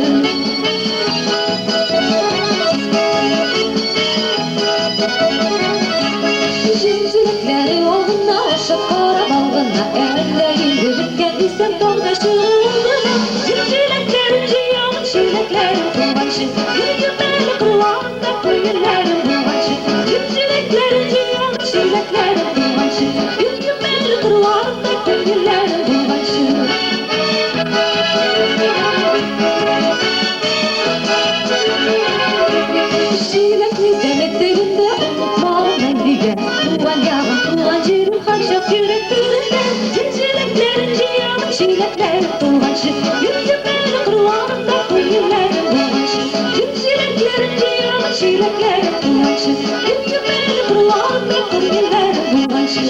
[SPEAKER 6] Җир җиләкләре агына, Ашап кара бал гына, Әллә инде беткән дисәм, Тау да чыгыр алдына. Җир җиләкләрен җыямын, Чиләкләрем тулганчы, Йөр-йөр әле кырларымда Күңелләрем булганчы. Җир җиләкләрен җыямын, Чиләкләрем тулганчы, Йөр-йөр әле кырларымда Күңелләрем булганчы. Җиләкне тәме телемдә онытмам мәңгегә. Туган ягым, туган җирем һәрчак йөрәк түрендә. Җир җиләкләрен җыямын, чиләкләрем тулганчы. Йөр-йөр әле кырларымда күңелләрем булганчы. Җир җиләкләрен җыямын, чиләкләрем тулганчы. Йөр-йөр әле кырларымда күңелләрем булганчы.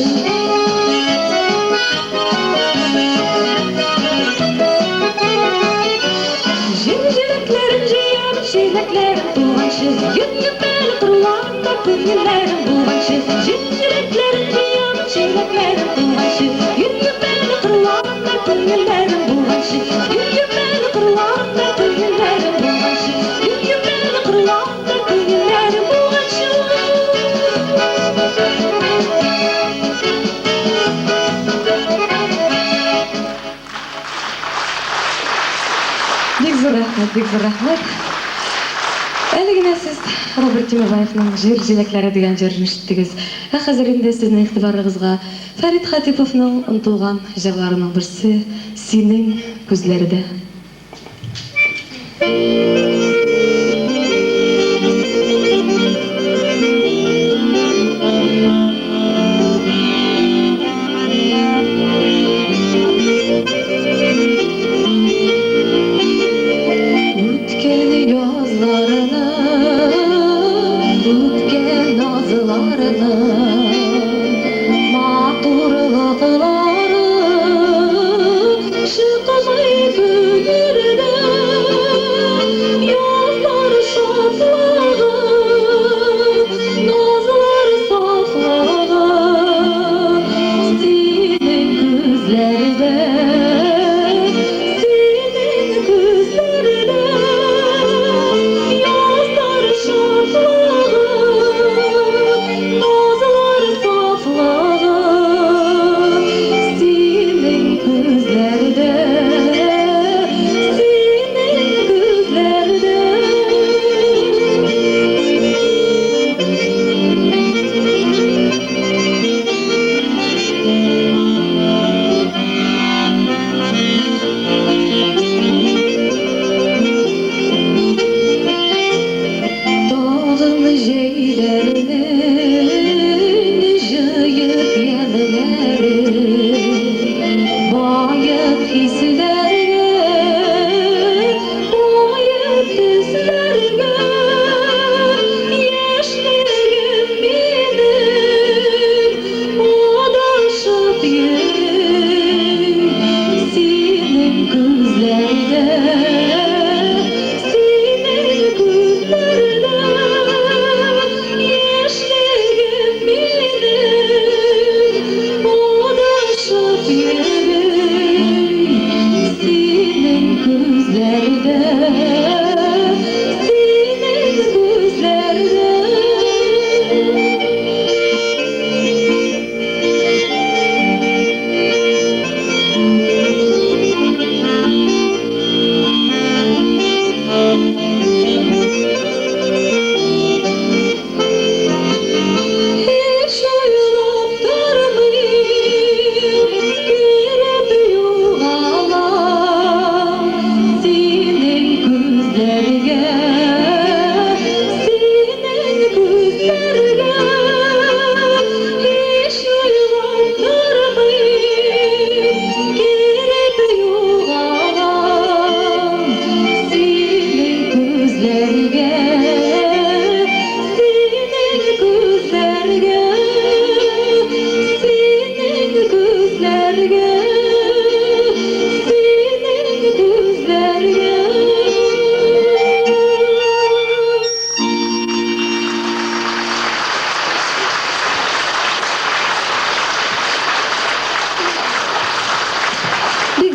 [SPEAKER 6] Җир җиләкләрен җыямын, чиләкләрем тулганчы. Йөр-йөр әле кырларымда күңелләрем булганчы. Җир җиләкләрен җыямын, чиләкләрем тулганчы. Йөр-йөр әле кырларымда күңелләрем булганчы. Йөр-йөр әле кырларымда күңелләрем булганчы. Йөр-йөр әле кырларымда күңелләрем булганчы.
[SPEAKER 7] Бик зур рәхмәт, бик зур рәхмәт. Әле генә сез Роберт Тимербаевның Җир җиләкләре дигән җырын ишеттегез. Ә хәзер инде сезнең игътибарыгызга Фәрит Хатиповның онытылган җырларының берсе Синең күзләрдә. Үткән язларны, үткән назларны, матурлыклары чыкмый күңелдән.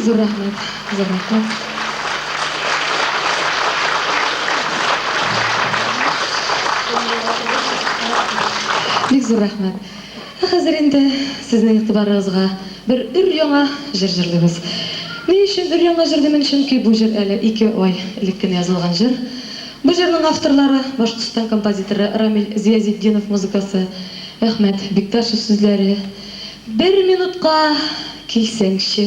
[SPEAKER 7] зур рәхмәт, зур рәхмәт. Бик зур рәхмәт. Ә хәзер инде сезнең игътибарыгызга бер өр-яңа җыр җырлыйбыз. Ни өчен өр-яңа җыр димен, чөнки бу җыр әле ике ай элек кенә язылган җыр. Бу җырның авторлары, Башкортстан композиторы Рамил Зиязетдинов музыкасы, Әхмәт Бикташев сүзләре. Бер минутка килсәңче.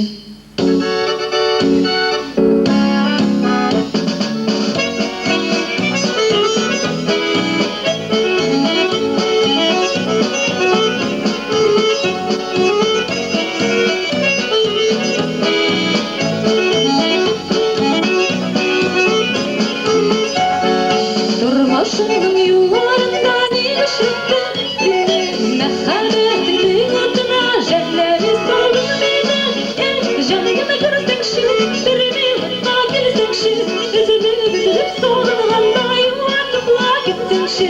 [SPEAKER 7] Тормышыңның юлларында ни очраттың сине? Мәхәббәтеңнең утына жәлләми салдың мине. Эх, җаныем, күрсәңче, бер минутка килсәңче, өзелеп-өзелеп сагынганда юатып ла китсәңче.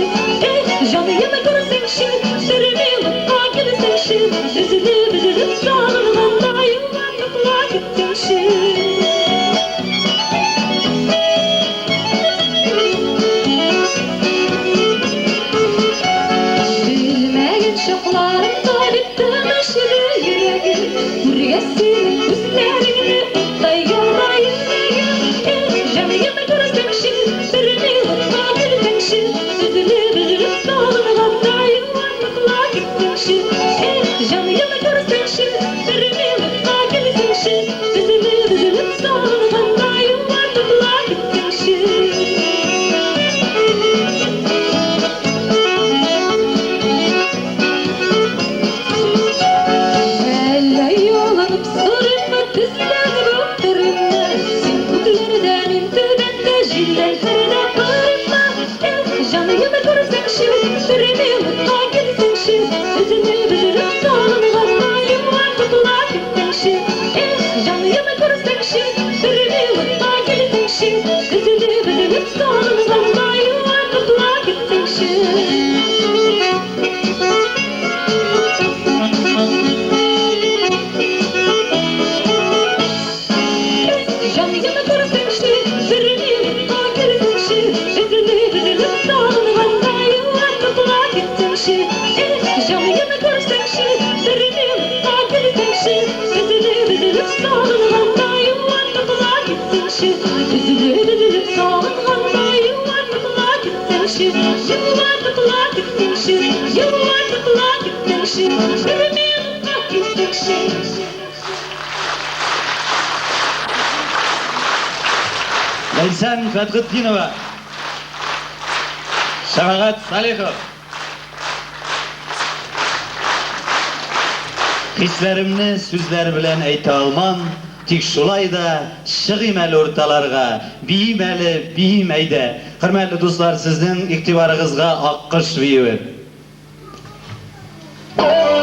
[SPEAKER 7] Эх, җаныем, күрсәңче, бер минутка килсәңче, өзелеп-өзелеп сагынганда юатып ла китсәңче. Белмәгән чакларымда бит тыныч иде йөрәгем, Күргәч синең күзләреңне уттай яна йөрәгем. Эх, җаныем, күрсәңче, бер минутка килсәңче, Өзелеп-өзелеп сагынганда юатып ла китсәңче. Эх, җаныем, күрсәңче, бер минутка килсәңче, Өзелеп-өзелеп сагынганда юатып ла китсәңче. Әллә ялынып сорыйммы, тезләнеп үптеримме? Син күкләрдә, мин түбәндә, җилләр барыйммы? Эх, җаныем, күрсәңче, бер минутка килсәңче, Өзелеп-өзелеп сагынганда юатып ла китсәңче. Эх, җаныем, күрсәңче, бер минутка килсәңче, Өзелеп-өзелеп сагынганда юатып ла китсәңче. Җаныем, күрсәңче, бер минутка килсәңче, Өзелеп-өзелеп сагынганда юатып ла китсәңче. Эх, җаныем, күрсәңче, бер минутка килсәңче, Өзелеп-өзелеп сагынганда юатып ла китсәңче. Өзелеп-өзелеп сагынганда юатып ла китсәңче. Юатып ла китсәңче, юатып ла китсәңче, бер минутка килсәңче.
[SPEAKER 4] Ләйсән Фәтхетдинова, Шәфәгать Салихов. Хисләремне сүзләр белән әйтә алмам, тик шулай да чыгыйм әле урталарга, биим әле, биим әйдә. Хөрмәтле дуслар, сезнең игътибарыгызга Аккош биюе.
[SPEAKER 6] Thank you.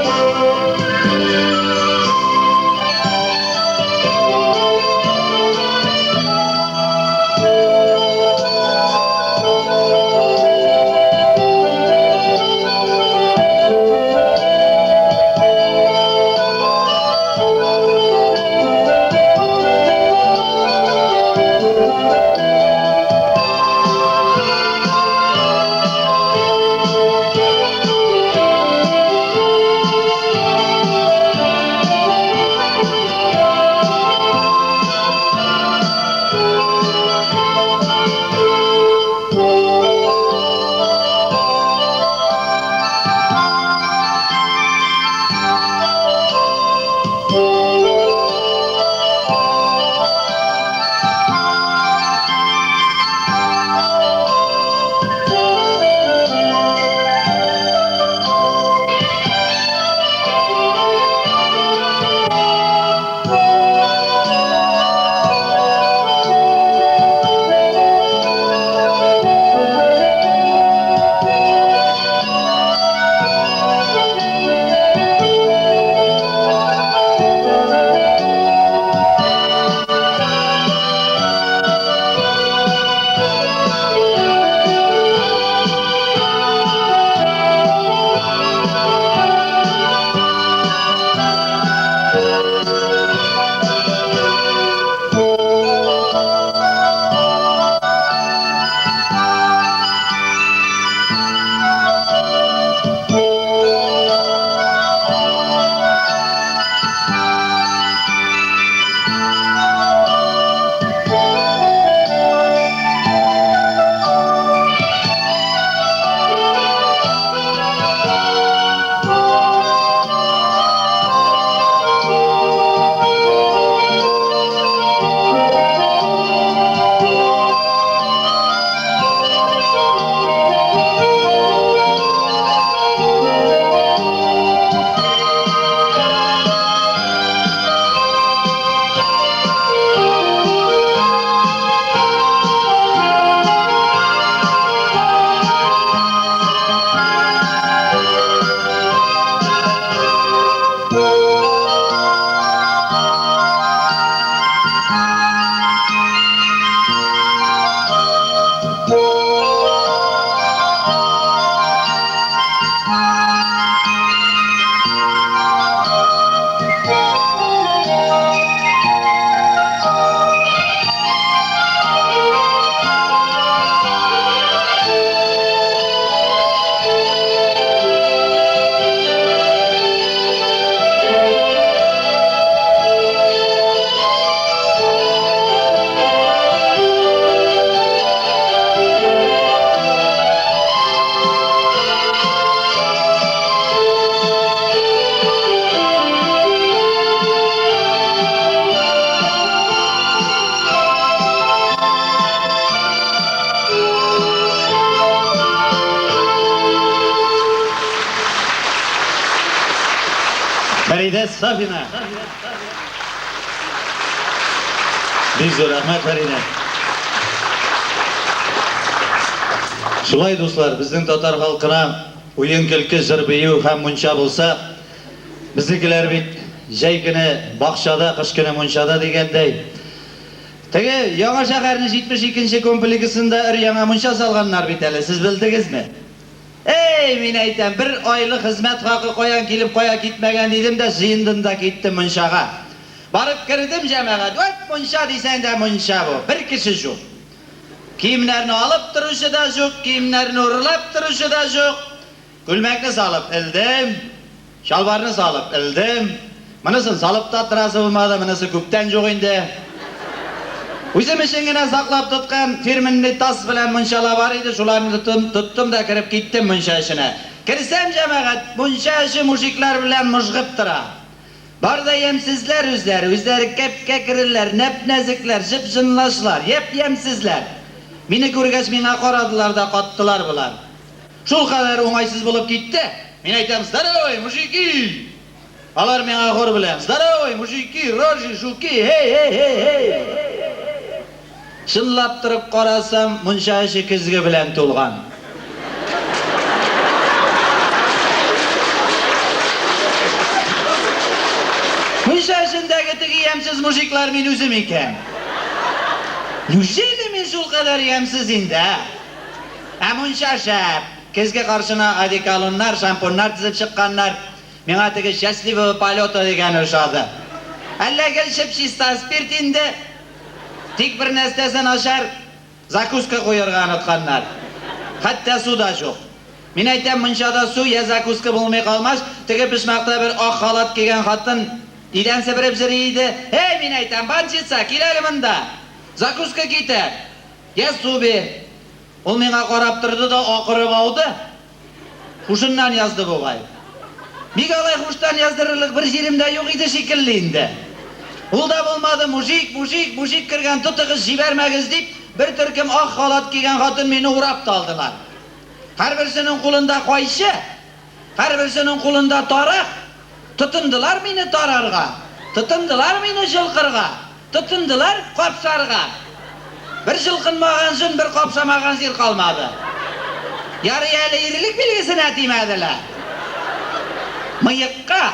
[SPEAKER 4] Сафина. Бик зур рәхмәт, Фәридә. Шулай, дуслар, безнең татар халкына уен-көлке, җыр-бию һәм мунча булса, безнекеләр бит җәй көне бакчада, кыш көне мунчада дигәндәй. Теге Яңа шәһәрнең 72 нче комплексында өр-яңа мунча салганнар бит әле, сез белдегезме? Әй, мин әйтәм, бер айлык хезмәт хакы каян килеп, кая китмәгән, дидем дә, җыендым да киттем мунчага. Барып кердем, җәмәгать, вәт мунча дисәң дә мунча бу, бер кеше җук. Киемнәрне алып торучы да җук, киемнәрне урлап торучы да җук. Күлмәкне салып элдем, чалбарны салып элдем. Монысын салып та торасы булмады, монысы күптән җук инде. Үзем өчен генә саклап тоткан фирменный тас белән мунчала бар иде, шуларны тоттым, тоттым да кереп киттем мунча эченә. Керсәм, җәмәгать, мунча эче мужиклар белән мыжгып тора. Бар да ямьсезләр үзләре, үзләре кәп-кәкреләр, нәп-нәзекләр, җып-җынлашлар, япь-ямьсезләр. Мине күргәч, миңа карадылар да каттылар болар. Шулкадәр уңайсыз булып китте, мин әйтәм, Здоровый, мужики! Алар миңа хор белән, Здоровый, мужики, рожи, жуки, һей-һей-һей-һей! Чынлап торып карасам, мунча эче көзге белән тулган. Мунча эчендәге теге ямьсез мужиклар мин үзем икән. Неужели мин шулкадәр ямьсез инде, ә? Ә мунча шәп! Көзге каршына одеколоннар, шампуньнар тезеп чыкканнар. Миңа теге Счастливого полета дигәне ошады. Әллә гел чип-чиста спирт инде? Тик бер нәрсәсе начар, закуска куярга онытканнар. Хәтта су да җук. Мин әйтәм, мунчада су я закуска булмый калмас, теге почмакта бер ак халат кигән хатын идән себереп җөри иде. Һей, мин әйтәм, банщица, кил әле монда! Закуска китер! Я су бир! Ул миңа карап торды да акырып ауды. Һушыннан язды бугай. Бик алай һуштан яздырырлык бер җирем дә юк иде шикелле инде. Ул да булмады, мужик, мужик, мужик кергән, тотыгыз, җибәрмәгез, дип, бер төркем ак халат кигән хатын мине урап та алдылар. Һәрберсенең кулында кайчы, һәрберсенең кулында тарак. Тотындылар мине тарарга, тотындылар мине җылкырга. Тотындылар капшарга. Бер җылкынмаган җон, бер капшамаган җир калмады. Ярый әле ирлек билгесенә тимәделәр. Мыекка.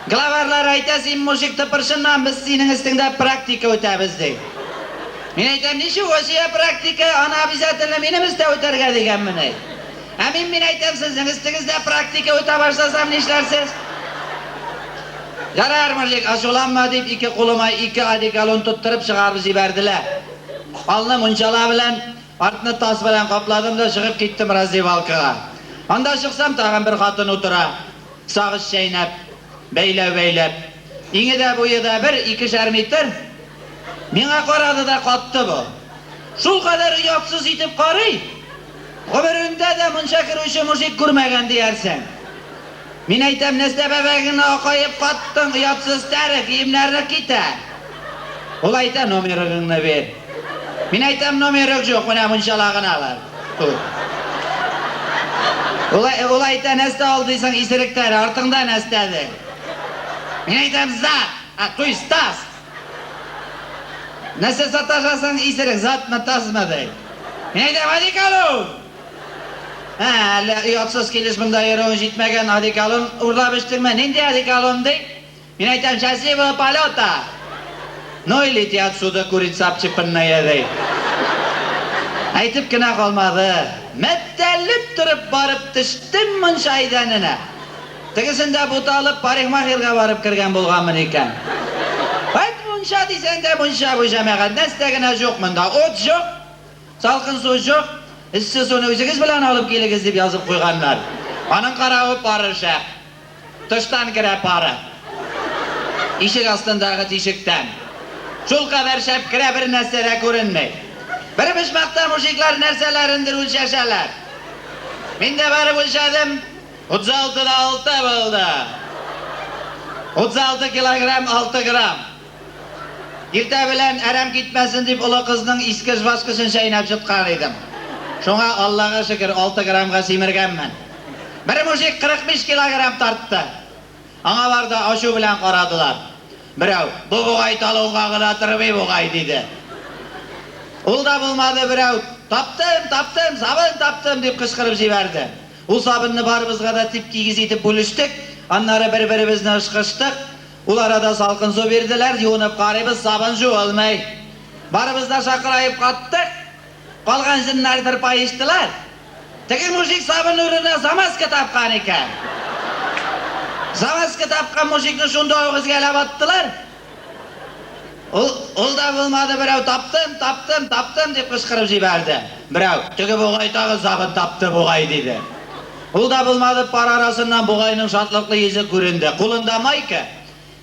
[SPEAKER 4] Главарьлар әйтә, син мужик тыпырчынма, без синең өстеңдә практика үтәбез, ди. Мин әйтәм, ничего себе практика, аны обязательно минем өстә үтәргә дигәнмени. Ә мин, мин әйтәм, сезнең өстегездә практика үтә башласам, нишләрсез? Ярар, мужик, ачуланма, дип, ике кулыма ике одеколон тоттырып чыгарып җибәрделәр. Алны мунчала белән, артны тас белән капладым да чыгып киттем раздевалкага. Анда чыксам, тагын бер хатын утыра, сагыз чәйнәп, бәйләү бәйләп. Иңе дә, буе да бер, икешәр метр. Миңа карады да катты бу. Шулкадәр оятсыз итеп карый, гомерендә дә мунча керүче мужик күрмәгән диярсең. Мин әйтәм, нәрсә бәбәгеңне акаеп каттың, оятсыз тәре, киемнәрне китә. Ул әйтә, номерыгыңны бир. Мин әйтәм, номерык юк, менә мунчала гына бар. Ул, ул әйтә, нәрсә алдыйсың, исерек тәре, артыңда нәрсә ди. Мин әйтәм, зат, а, то есть таз. Нәрсә саташасың, исерек, затмы, тазмы ди. Мин әйтәм, одеколон. Ә, әллә оятсыз килеш монда йөрүең җитмәгән, одеколон урлап эчтеңме? Нинди одеколон, ди? Мин әйтәм, счастливого полета! Ну и лети отсюда, курица обчепанная, ди. Әйтеп кенә калмады. Мәтәлеп торып барып төштем мунча идәненә. Тегесендә буталып парикмахерга барып кергән булганмын икән. Вәт мунча дисәң дә мунча бу, җәмәгать, нәрсә генә җук монда. Ут җук, Салкын су җук, эссе суны үзегез белән алып килегез, дип язып куйганнар. Аның каравы пары шәп. Тыштан керә пары. Ишек астындагы тишектән. Шулкадәр шәп керә, бер нәрсә дә күренми. Бер почмакта мужиклар нәрсәләрендер үлчәшәләр. Мин дә барып үлчәдем, 36 да алты булды. 36 килограмм алты грамм. Иртә белән, әрәм китмәсен дип, олы кызның иске жвачкасын чәйнәп җоткан идем. Шуңа, Аллага шөкер, алты граммга симергәнмен. Бер мужик 45 килограмм тартты. Аңа да ачу белән карадылар. Берәү, бу бугай талонга гына тормый бугай, диде. Ул да булмады, берәү, таптым, таптым, сабын таптым, дип кычкырып җибәрде. Ул сабынны барыбызга да тип-тигез итеп бүлештек, аннары бер-беребезне ышкыштык. Ул арада салкын су бирделәр, юынып карыйбыз, сабын жуылмый. Барыбыз да шакыраеп каттык. Калган җеннәр тырпаештылар. Теге мужик сабын урынына замазка тапкан икән. Замазка тапкан мужикны шунда ук эзгәләп аттылар. Ул да булмады, берәү таптым, таптым, таптым дип кычкырып җибәрде. Берәү, теге бугай тагы сабын тапты бугай, диде. Ул да булмады, пар арасыннан бугайның шатлыклы йөзе күренде. Кулында майка.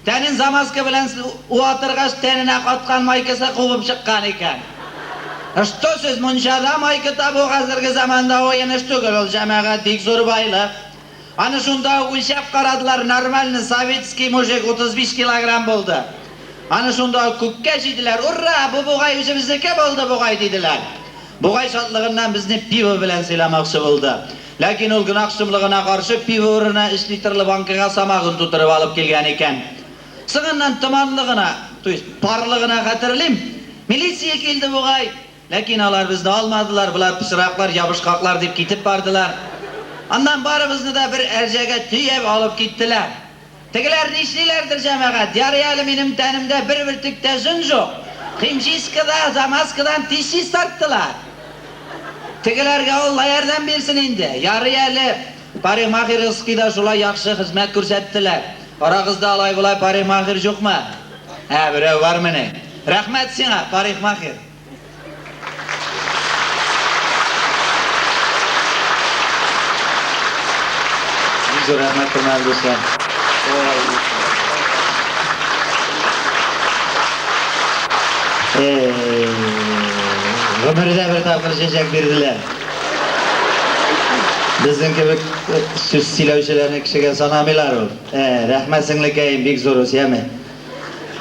[SPEAKER 4] Тәнен замазка белән уатыргач, тәненә каткан майкасы кубып чыккан икән. Что сез мунчада майка табу хәзерге заманда уен эш түгел, ул җәмәгать бик зур байлык. Аны шунда ук үлчәп карадылар, нормальный советский мужик 35 килограмм булды. Аны шунда ук күккә җиделәр, ура, бу бугай үзебезнеке булды бугай, диделәр. Бугай шатлыгыннан безне пиво белән сыйламакчы булды. Ләкин ул гөнаһ шомлыгына каршы пиво урынына 3 литрлы банкага самогон тутырып алып килгән икән. Соңыннан томанлы гына, то есть парлы гына хәтерлим, милиция килде бугай. Ләкин алар безне алмадылар, болар пычраклар, ябышкаклар дип китеп бардылар. Аннан барыбызны да бер әрҗәгә төяп алып киттеләр. Тегеләр нишлиләрдер, җәмәгать, ярый әле минем тәнемдә бер бөртек тә җон юк. Химчисткада, замазкадан тиз чистарттылар. Тегеләргә Алла ярдәм бирсен инде. Ярый әле парикмахерскийда шулай яхшы хезмәт күрсәттеләр. Арагызда алай-болай парикмахер юкмы? Ә, берәү бармыни? Рәхмәт сиңа, парикмахер. Бик зур рәхмәт, хөрмәтле дуслар. Гомердә бер тапкыр чәчәк бирделәр. Безнең кебек сүз сөйләүчеләрне кешегә санамыйлар ул. Рәхмәт сеңлекәем, бик зур үс, яме.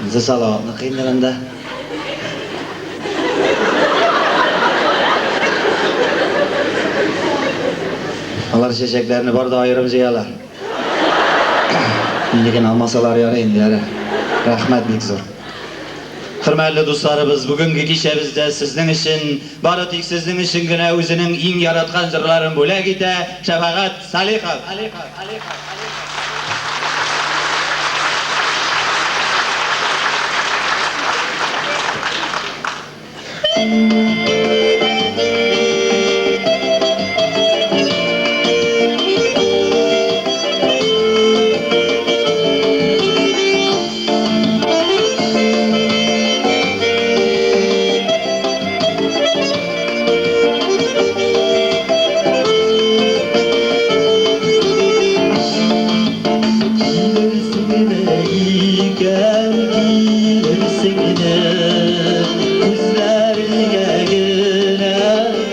[SPEAKER 4] Үзе салаватныкы инде монда. Алар чәчәкләрне бар да аерым җыялар. Минекен алмасалар ярый инде, ярый. Рәхмәт бик зур. Хөрмәтле дусларыбыз, бүгенге кичәбездә сезнең өчен, бары тик сезнең өчен генә үзенең иң яраткан җырларын бүләк итә Шәфәгать Салихов.
[SPEAKER 2] Килерсеңме икән, килерсеңме, күзләреңә генә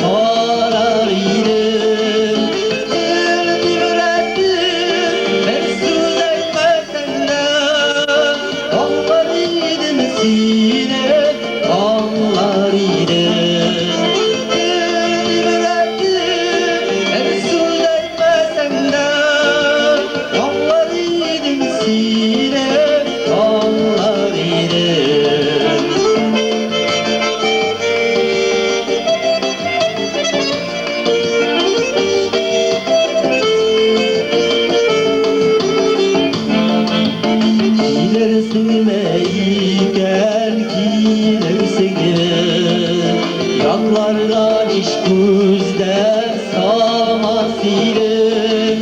[SPEAKER 2] карар идем. Тел тибрәтеп, бер сүз әйтмәсәң дә, аңлар идем сине, аңлар идем. Тел тибрәтеп, бер сүз әйтмәсәң дә, аңлар идем сине, аңлар идем. Килерсеңме икән, килерсеңме, ятларга һич күз дә салмас идем.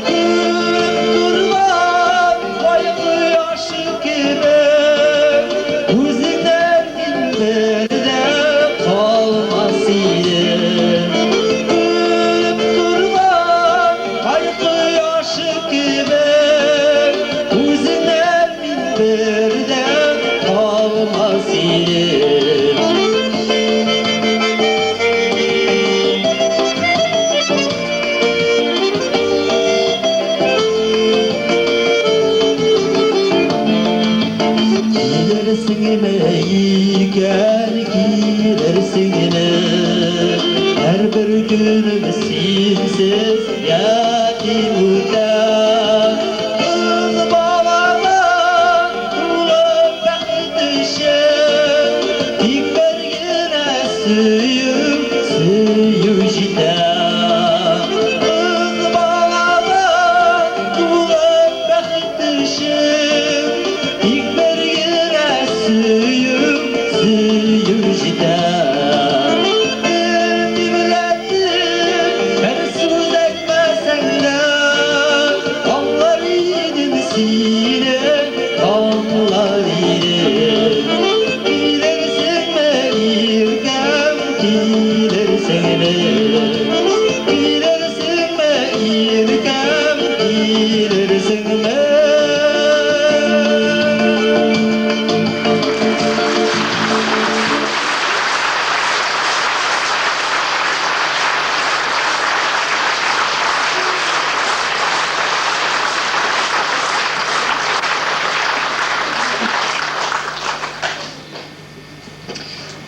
[SPEAKER 2] Күреп торган ай кояшы кебек, үзеңнән мин бер дә калмас идем. Күреп торган ай кояшы кебек, үзеңнән мин бер дә калмас идем. Килерсеңме икән, килерсеңме, һәрбер көнем синсез ятим үтә. Кыз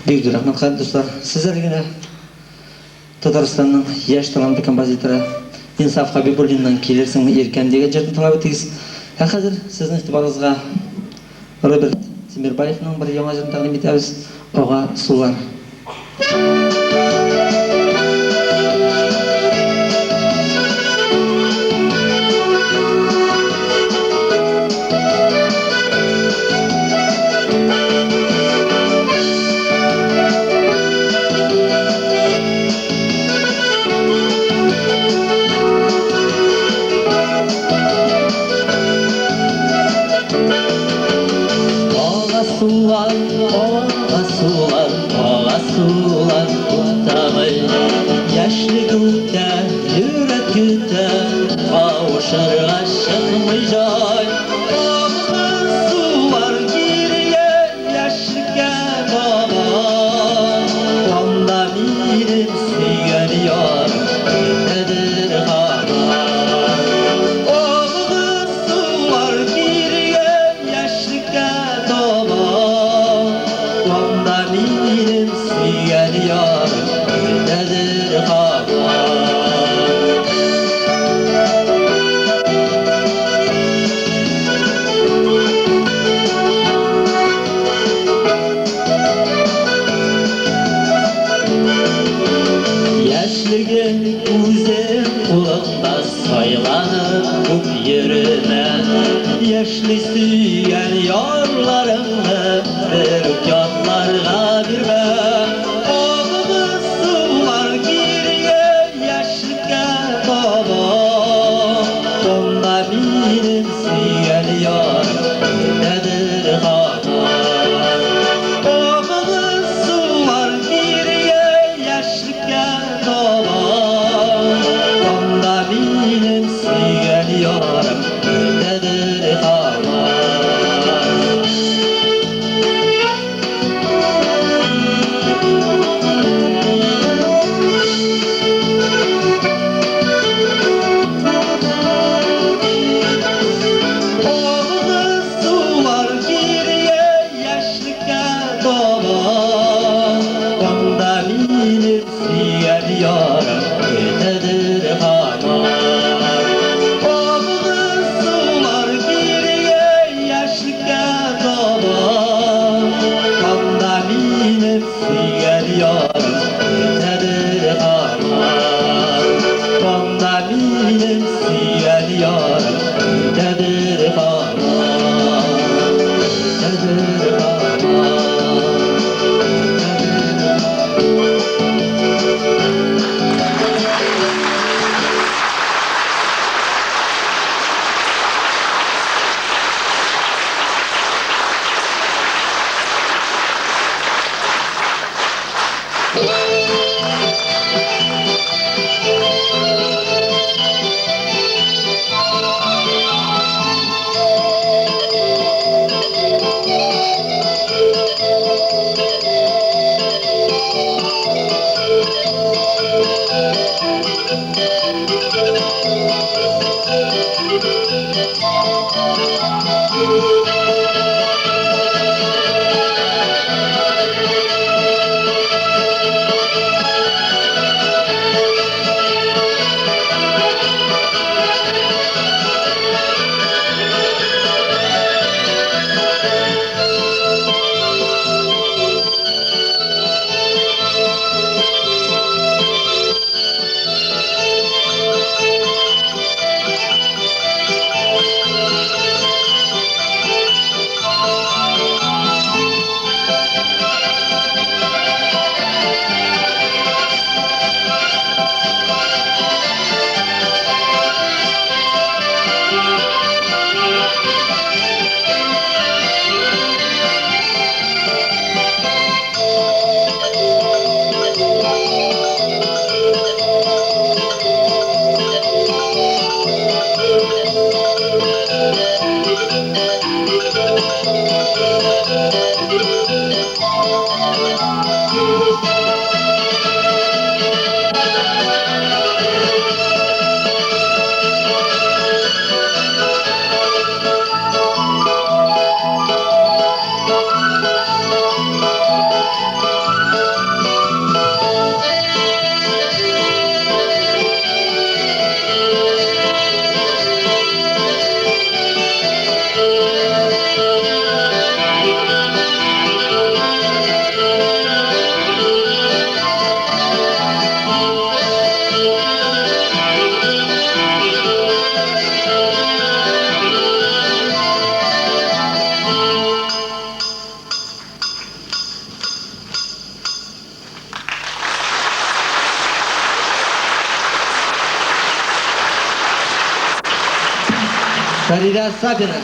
[SPEAKER 8] Бик зур рәхмәт, хөрмәтле дуслар. Сез әле генә Татарстанның яшь талантлы композиторы Инсаф Хәбибуллинның Килерсеңме иркәм дигән җырын тыңлап үттегез. Ә хәзер сезнең игътибарыгызга Роберт Тимербаевның бер яңа җырын тәкъдим итәбез, Ага сулар.
[SPEAKER 2] Ага сулар, ага сулар, ага сулар туктамый. Яшьлек үтә, йөрәк көтә, кавышырга чыкмый җай. Ага сулар кирегә, яшьлеккә таба. Анда минем сөйгән ярым көтәдер һаман. Ага сулар кирегә, яшьлеккә таба. Анда минем сөйгән ярым көтәдер һаман. Яшьлегем үзем кулымда сайланып күп йөремә. Яшьли сөйгән ярларыңны бер үк ятларга бирмә. Агымы сулар кирегә, яшьлеккә таба. Анда минем сөйгән ярым көтәдер һаман. Агымы сулар кирегә, яшьлеккә таба. Анда минем сөйгән ярым көтәдер һаман. Агымы сулар кирегә, яшьлеккә таба. Анда минем сөйгән ярым көтәдер һаман. Агымы сулар кирегә, яшьлеккә таба. Анда минем сөйгән ярым көтәдер һаман. Анда минем сөйгән ярым көтәдер һаман. Көтәдер һаман. Көтәдер һаман.
[SPEAKER 8] Фәридә Сафина.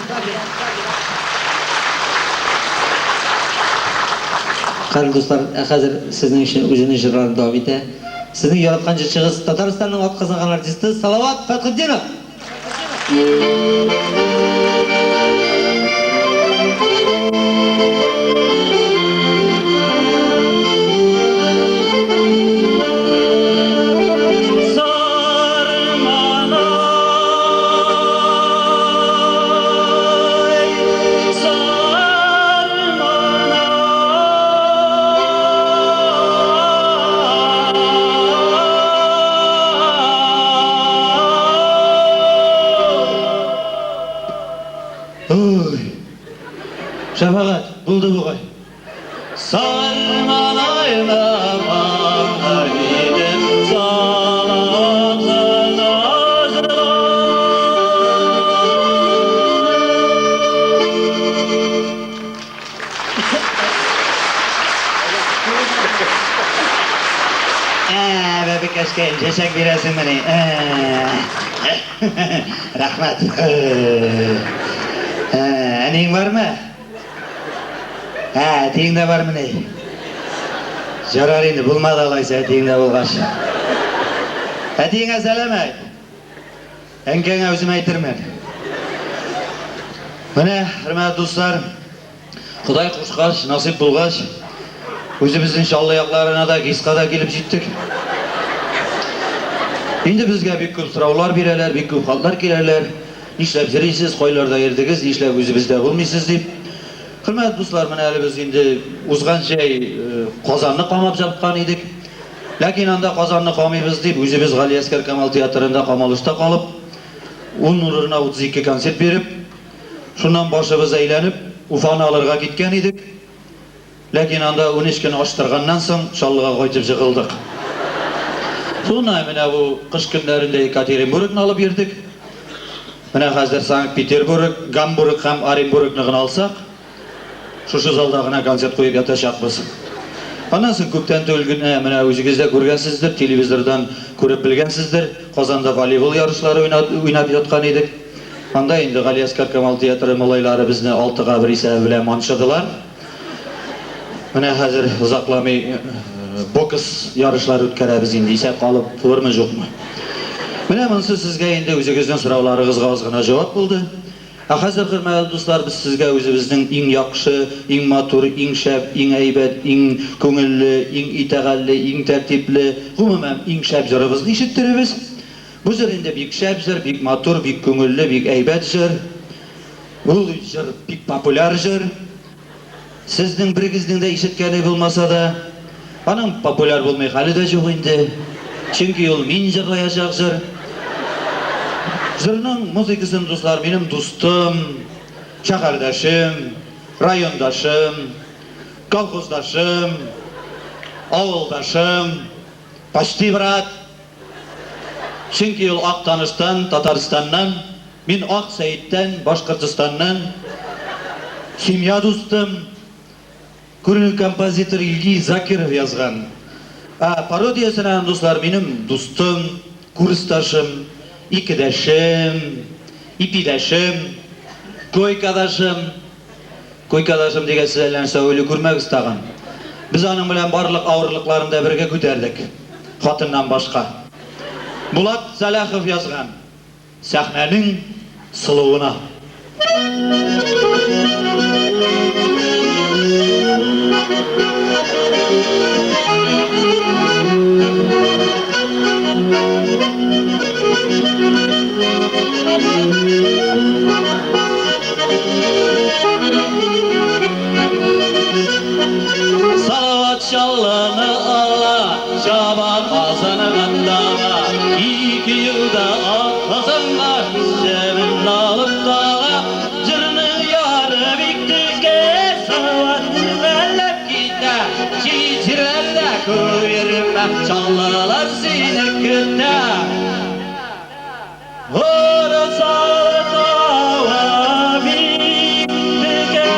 [SPEAKER 8] Кадерле дуслар, ә хәзер сезнең өчен үзенең җырларын дәвам итә. Сезнең яраткан җырчыгыз Татарстанның атказанган артисты Салават Фәтхетдинов.
[SPEAKER 2] Ой, шәфәгать, булды бугай. Сарманайны маңгай идем, салаватлы
[SPEAKER 4] Ә, бәбекәшкәем, чәчәк бирәсеңмени? Ә, рәхмәт. Ә, әниең бармы? Ә, әтиең дә бармыни? Ярар инде, булмады алайса, әтиең дә булгач. Әтиеңә сәлам әйт. Әнкәңә үзем әйтермен. Менә, хөрмәтле дуслар, Ходай кушкач, насыйп булгач, үзебезнең Чаллы якларына да, ГИСка да килеп җиттек. Инде безгә бик күп сораулар бирәләр, бик күп хатлар киләләр. Нишләп йөрисез, кайларда йөрдегез, нишләп үзебездә булмыйсыз дип. Хөрмәтле дуслар, менә әле без инде узган җәй Казанны камап җапкан идек. Ләкин анда Казанны камыйбыз дип, үзебез Галиәсгар Камал театрында камалышта калып, ун урынына 32 концерт биреп, шуннан башыбыз әйләнеп, Уфаны алырга киткән идек. Ләкин анда 13 көн ач торганнан соң, Чаллыга кайтып җыгылдык. Шуннан менә бу кыш көннәрендә Екатеринбургны алып йөрдек. Менә хәзер Санкт-Петербург, Гамбург һәм Оренбургны гына алсак, шушы залда гына концерт куеп ятачакбыз. Аннан соң күптән түгел генә, менә үзегез дә күргәнсездер, телевизордан күреп белгәнсездер, Казанда волейбол ярышлары уйнап яткан идек. Анда инде Галиәсгар Камал театры малайлары безне алтыга бер исәбе белән манчыдылар. Менә хәзер озакламый бокс ярышлары үткәрәбез инде, исәп алып булырмы, юкмы. Менә монысы сезгә инде үзегезнең сорауларыгызга аз гына җавап булды. Ә хәзер, хөрмәтле дуслар, без сезгә үзебезнең иң яхшы, иң матур, иң шәп, иң әйбәт, иң күңелле, иң итагатьле, иң тәртипле, гомумән, иң шәп җырыбызны ишеттеребез. Бу җыр инде бик шәп җыр, бик матур, бик күңелле, бик әйбәт җыр. Ул җыр бик популяр җыр. Сезнең берегезнең дә ишеткәне булмаса да, аның популяр булмый хәле дә юк инде. Чөнки ул мин җырлаячак җыр. Җырның музыкасын, дуслар, минем дустым, шәһәрдәшем, райондашым, колхоздашым, авылдашым, почти брат. Чөнки ул Актаныштан, Татарстаннан, мин Ак Сәеттән, Башкортостаннан. Семья дустым, күренекле композитор Илгиз Закиров язган. Ә пародиясен аның, дуслар, минем дустым, курсташым, икедәшем, ипидәшем, койкадашым. Койкадашым дигәч, сез әллә нәрсә уйлый күрмәгез тагын. Без аның белән барлык авырлыкларын да бергә күтәрдек. Хатыннан башка. Булат Сәлахов язган. Сәхнәнең сылуына. Салават Чаллыны ала, чаба Казанга таба. Ике елда ат Казанга исемен алып тага. Җырның яры бик текә, Салават үрмәләп китә. Чит җирләрдә күп йөрмә, Чаллылар сине көтә. Коры бик текә.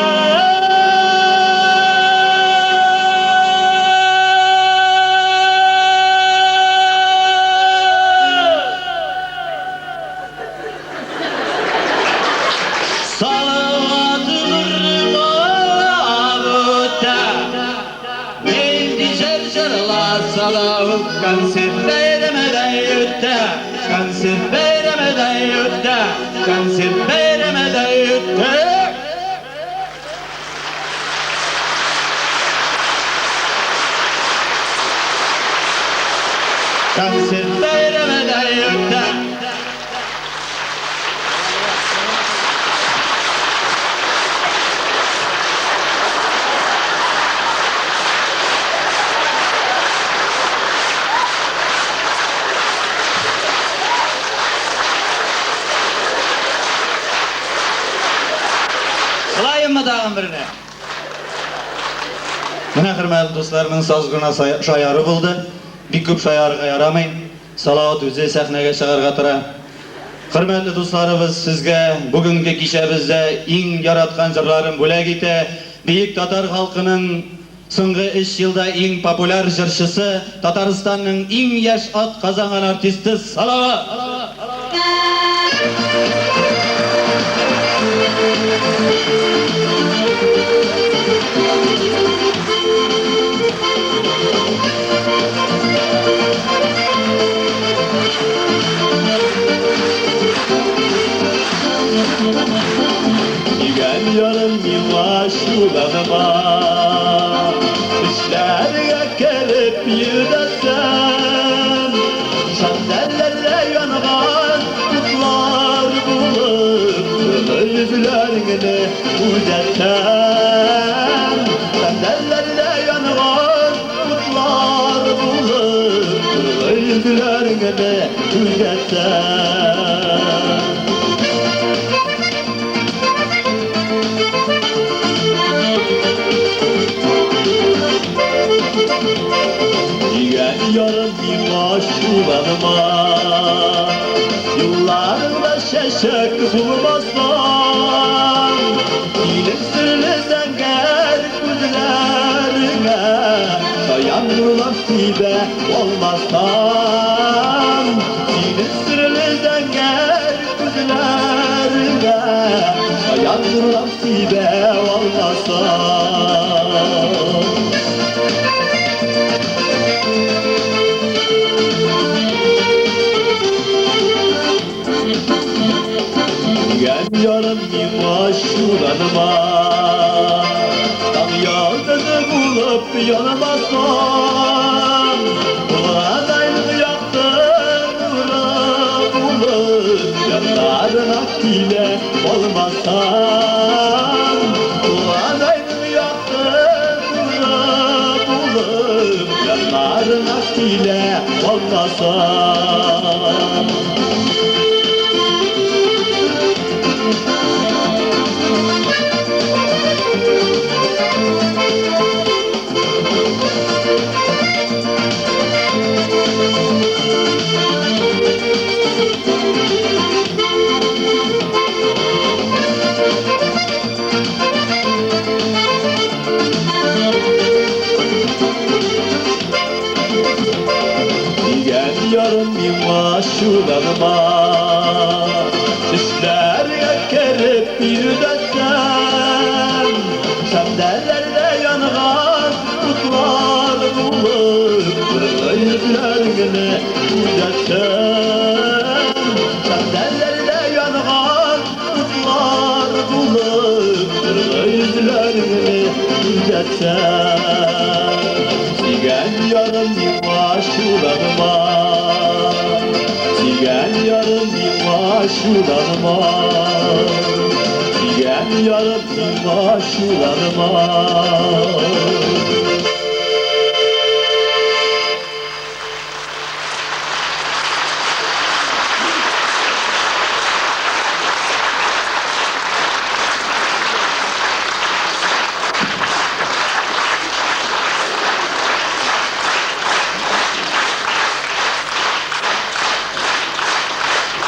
[SPEAKER 4] Концерт бәйрәмедәй үтә. Кылаеммы тагын берне?
[SPEAKER 9] Менә, хөрмәтле дуслар, монысы аз гына шаяру булды. Бик күп шаярырга ярамый. Салават үзе сәхнәгә чыгарга тора. Хөрмәтле дусларыбыз, сезгә бүгенге кичәбездә иң яраткан җырларын бүләк итә бөек татар халкының соңгы өч елда иң популяр җырчысы, Татарстанның иң яшь атказанган артисты Салават!
[SPEAKER 2] Сөйгән ярым миңа ачуланма, Эшләргә кереп йөдәтсәм, Шәмдәлләрдә янган утлар булып, Соры йөзләреңне күзәтсәм. Шәмдәлләрдә янган утлар булып, Соры йөзләреңне күзәтсәм. Сөйгән ярым миңа ачуланма, Юлларыңда чәчәк булмасам, Синең серле зәңгәр күзләреңә Шаян нурлар сибә алмасам, Синең серле зәңгәр күзләреңә Шаян нурлар сибә алмасам. Сөйгән ярым миңа ачуланма, Таң йолдызы булып янмасам, Тулган айның якты нуры булып, Яннарыңа килә алмасам, Тулган айның якты нуры булып, Яннарыңа килә алмасам. Сөйгән ярым миңа ачуланма, Төшләргә кереп йөдәтсәм, Шәмдәлләрдә янган утлар булып, Соры йөзләреңне күзәтсәм. Шәмдәлләрдә янган утлар булып, Соры йөзләреңне күзәтсәм. Сөйгән ярым миңа ачуланма, Сөйгән ярым миңа ачуланма, Сөйгән ярым миңа ачуланма.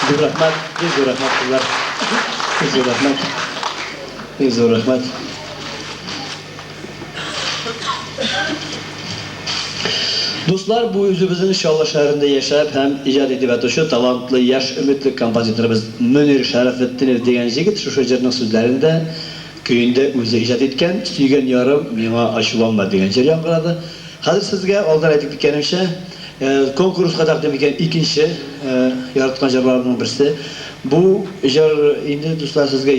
[SPEAKER 1] Зур рәхмәт, бик зур рәхмәт, кызлар. Бик зур рәхмәт. Бик зур рәхмәт. Дуслар, бу үзебезнең Чаллы шәһәрендә яшәп һәм иҗат итеп ятучы талантлы, яшь, өметле композиторыбыз Мөнир Шәрәфетдинов дигән җегет шушы җырның сүзләрен дә, көен дә үзе иҗат иткән Сөйгән ярым, миңа ачуланма дигән җыр яңгырады. Хәзер сезгә, алдан әйтеп киткәнемчә, конкурска тәкъдим иткән икенче яраткан җырларымның берсе. Бу җыр инде, дуслар, сезгә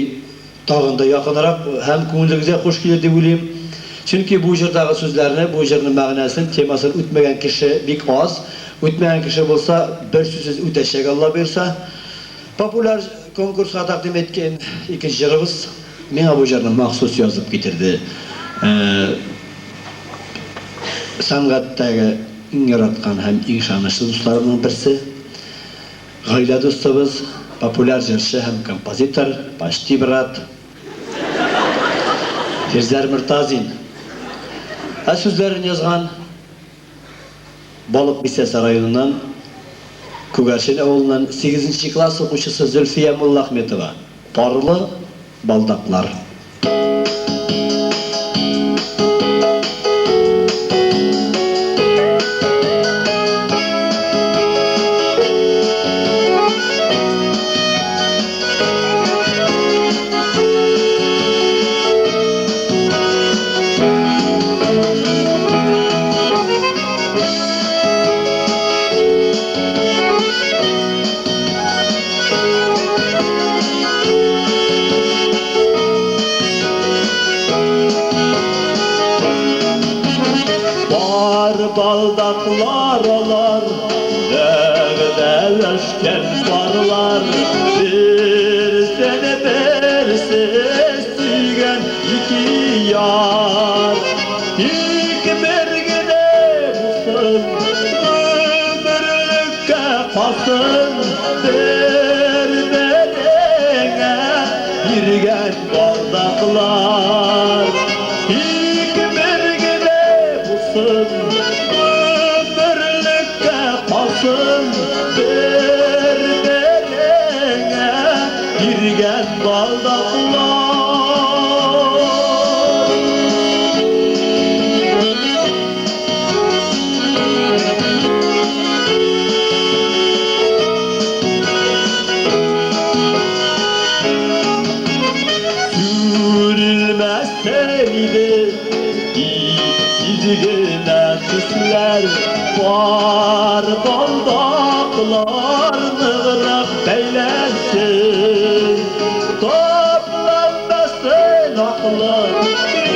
[SPEAKER 1] тагын да якынрак һәм күңелегезгә хуш килер дип уйлыйм. Чөнки бу җырдагы сүзләрне, бу җырның мәгънәсен, темасын үтмәгән кеше бик аз. Үтмәгән кеше булса, бер сүзсез үтәчәк, Алла боерса. Популяр конкурска тәкъдим иткән икенче җырыбыз. Миңа бу җырны махсус язып китерде. Сәнгатьтәге иң яраткан һәм иң ышанычлы дусларымның берсе, гаилә дустыбыз, популяр җырчы һәм композитор, почти брат, Фирзәр Мортазин. Ә сүзләрен язган Балык Бистәсе районыннан Күгәрчен авылыннан сигезенче класс укучысы Зөлфия Муллахметова. Парлы балдаклар.
[SPEAKER 2] Бар балдаклар алар, вәгъдәләшкән парлар, берсене берсе сөйгән ике яр. Тик бер генә булсын, гомерлеккә калсын, бер-береңә биргән балдаклар. Тик бер генә булсын, гомерлеккә калсын, бер-береңә биргән балдаклар. Сүrülmeseydi ipsiz генә төсләр, бар балдаклар ныграк бәйләнсен. Тапланмасын аклык,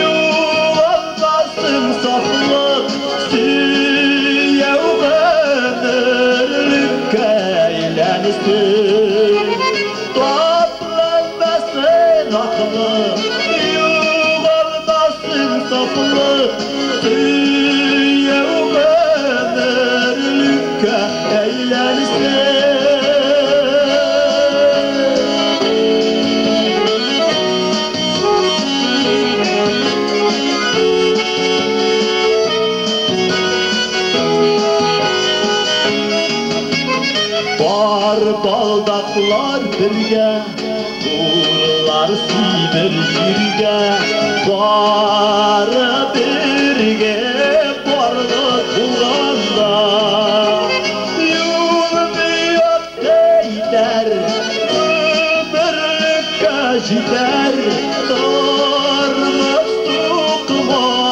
[SPEAKER 2] югалмасын сафлык, сөю гомерлеккә әйләнсен. Тапланмасын аклык, югалмасын сафлык, сөю гомерлеккә әйләнсен. Бар балдаклар бергә, нурлар сибер җиргә, бары бергә барлык булганда. Юлны якты итәр, гомерлеккә җитәр, тормыш сукмакларын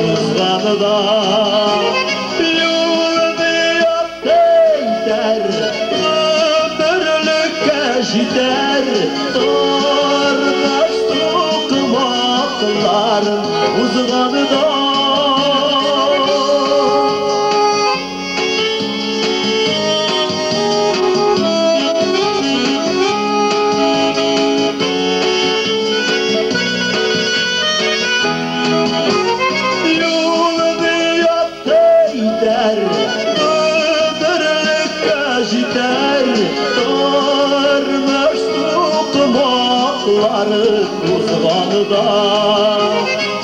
[SPEAKER 2] узганда. Юлны якты итәр, гомерлеккә җитәр, тормыш сукмакларын узганда. Юлны якты итәр, гомерлеккә җитәр, тормыш сукмакларын узганда.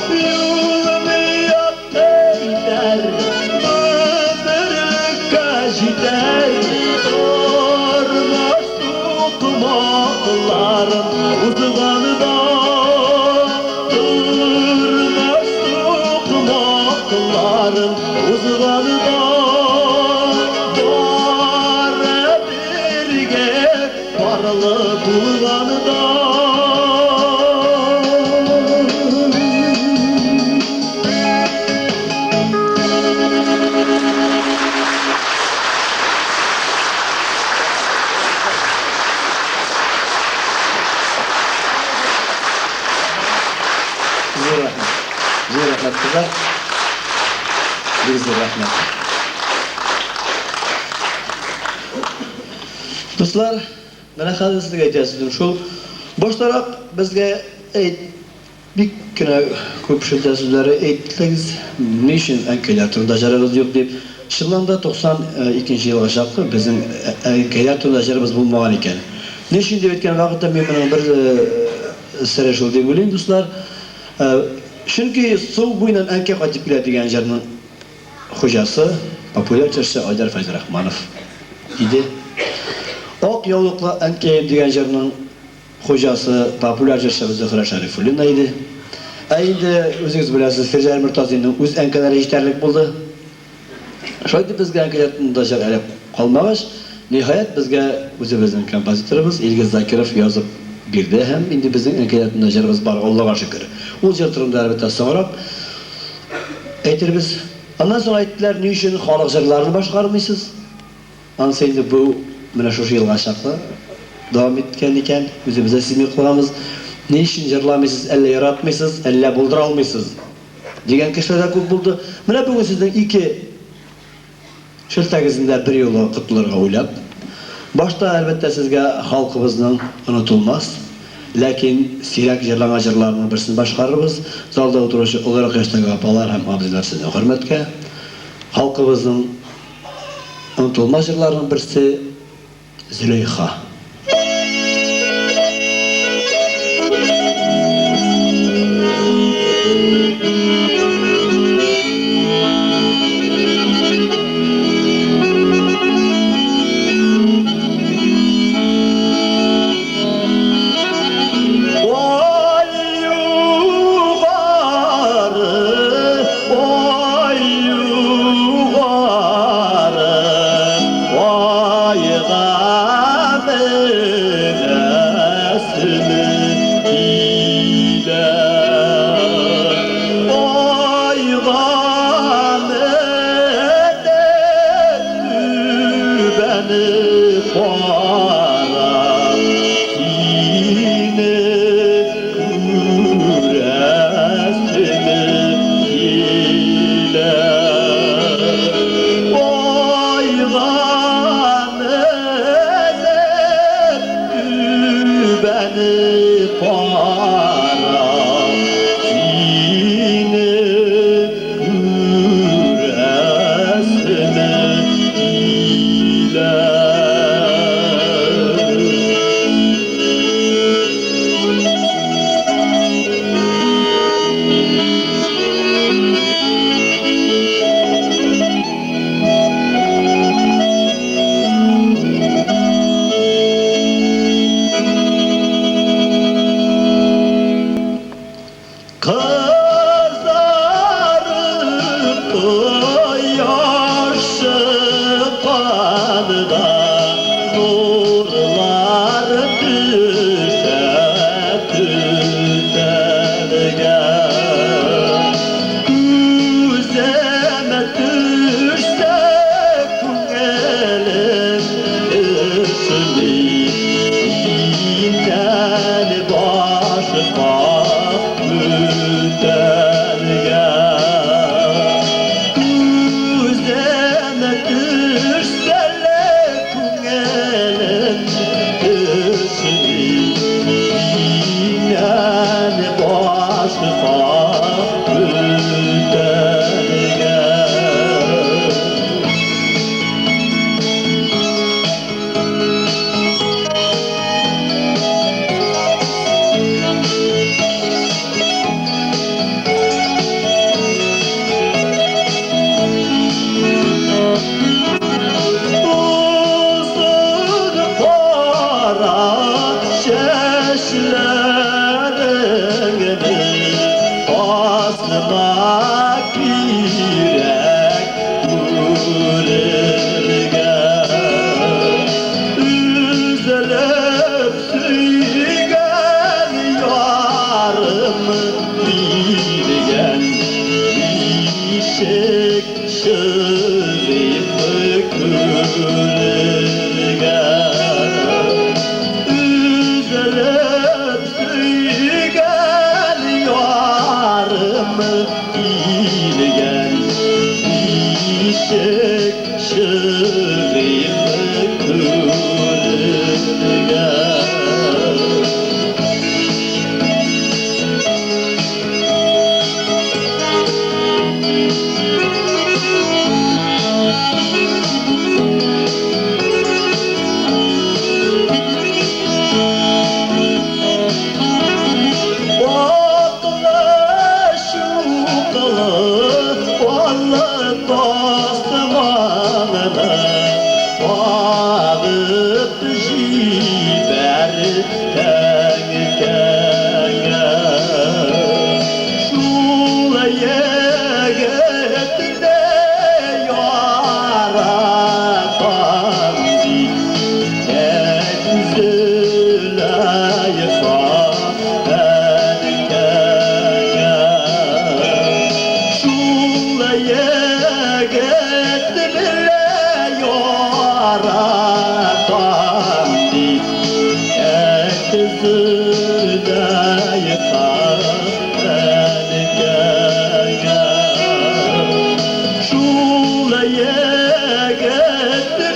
[SPEAKER 2] Юлны якты итәр, гомерлеккә җитәр, тормыш сукмакларын узганда. Тормыш сукмакларын узганда. Бары бергә парлы булганда.
[SPEAKER 1] Зур рәхмәт. Зур рәхмәт, кызлар. Бик зур рәхмәт. Дуслар, менә хәзер сезгә әйтәсе сүзем шул. Баштарак безгә әйт, бик кенә күп шелтә сүзләре әйттегез. Ни өчен әнкәйләр турында җырыгыз юк дип. Чыннан да 92 нче елга чаклы безнең әнкәйләр турында җырыбыз булмаган икән. Ни өчен дип әйткән вакытта мин моның бер сере шул дип уйлыйм, дуслар. Чөнки Су буеннан әнкәй кайтып килә дигән җырның хуҗасы, популяр җырчы Айдар Фәйзрахманов иде. Ак яулыклы әнкәем дигән җырның хуҗасы, популяр җырчыбыз Зөһрә Шәрифуллина иде. Ә инде, үзегез беләсез, Фирзәр Мортазинның үз әнкәләре җитәрлек булды. Шулай итеп, безгә әнкәләр турында җыр әле калмагач, ниһаять, безгә үзебезнең композиторыбыз Илгиз Закиров язып бирде һәм инде безнең әнкәләр турында җырыбыз бар, Аллага шөкер. Ул җыр турында, әлбәттә, соңрак әйтербез. Аннан соң әйттеләр, ни өчен халык җырларын башкармыйсыз? Анысы инде бу менә шушы елга чаклы дәвам иткән икән, үзебез дә сизми калганбыз. Ни өчен җырламыйсыз, әллә яратмыйсыз, әллә булдыра алмыйсыз? Дигән кешеләр дә күп булды. Менә бүген сезнең ике шелтәгезне дә берьюлы котылырга уйлап, башта, әлбәттә, сезгә халкыбызның онытылмас, ләкин сирәк җырланган җырларының берсен башкарырбыз. Залда утыручы олырак яшьтәге апалар һәм абзыйлар сезнең хөрмәткә. Халкыбызның онытылмас җырларының берсе, Зөләйха.
[SPEAKER 2] тастымалны Кагып җибәр тәңкәңә. Шул егетне яратам дип, Зөләйха әнкәңә. Шул егетне яратам дип, Зөләйха әнкәңә. Шул егетне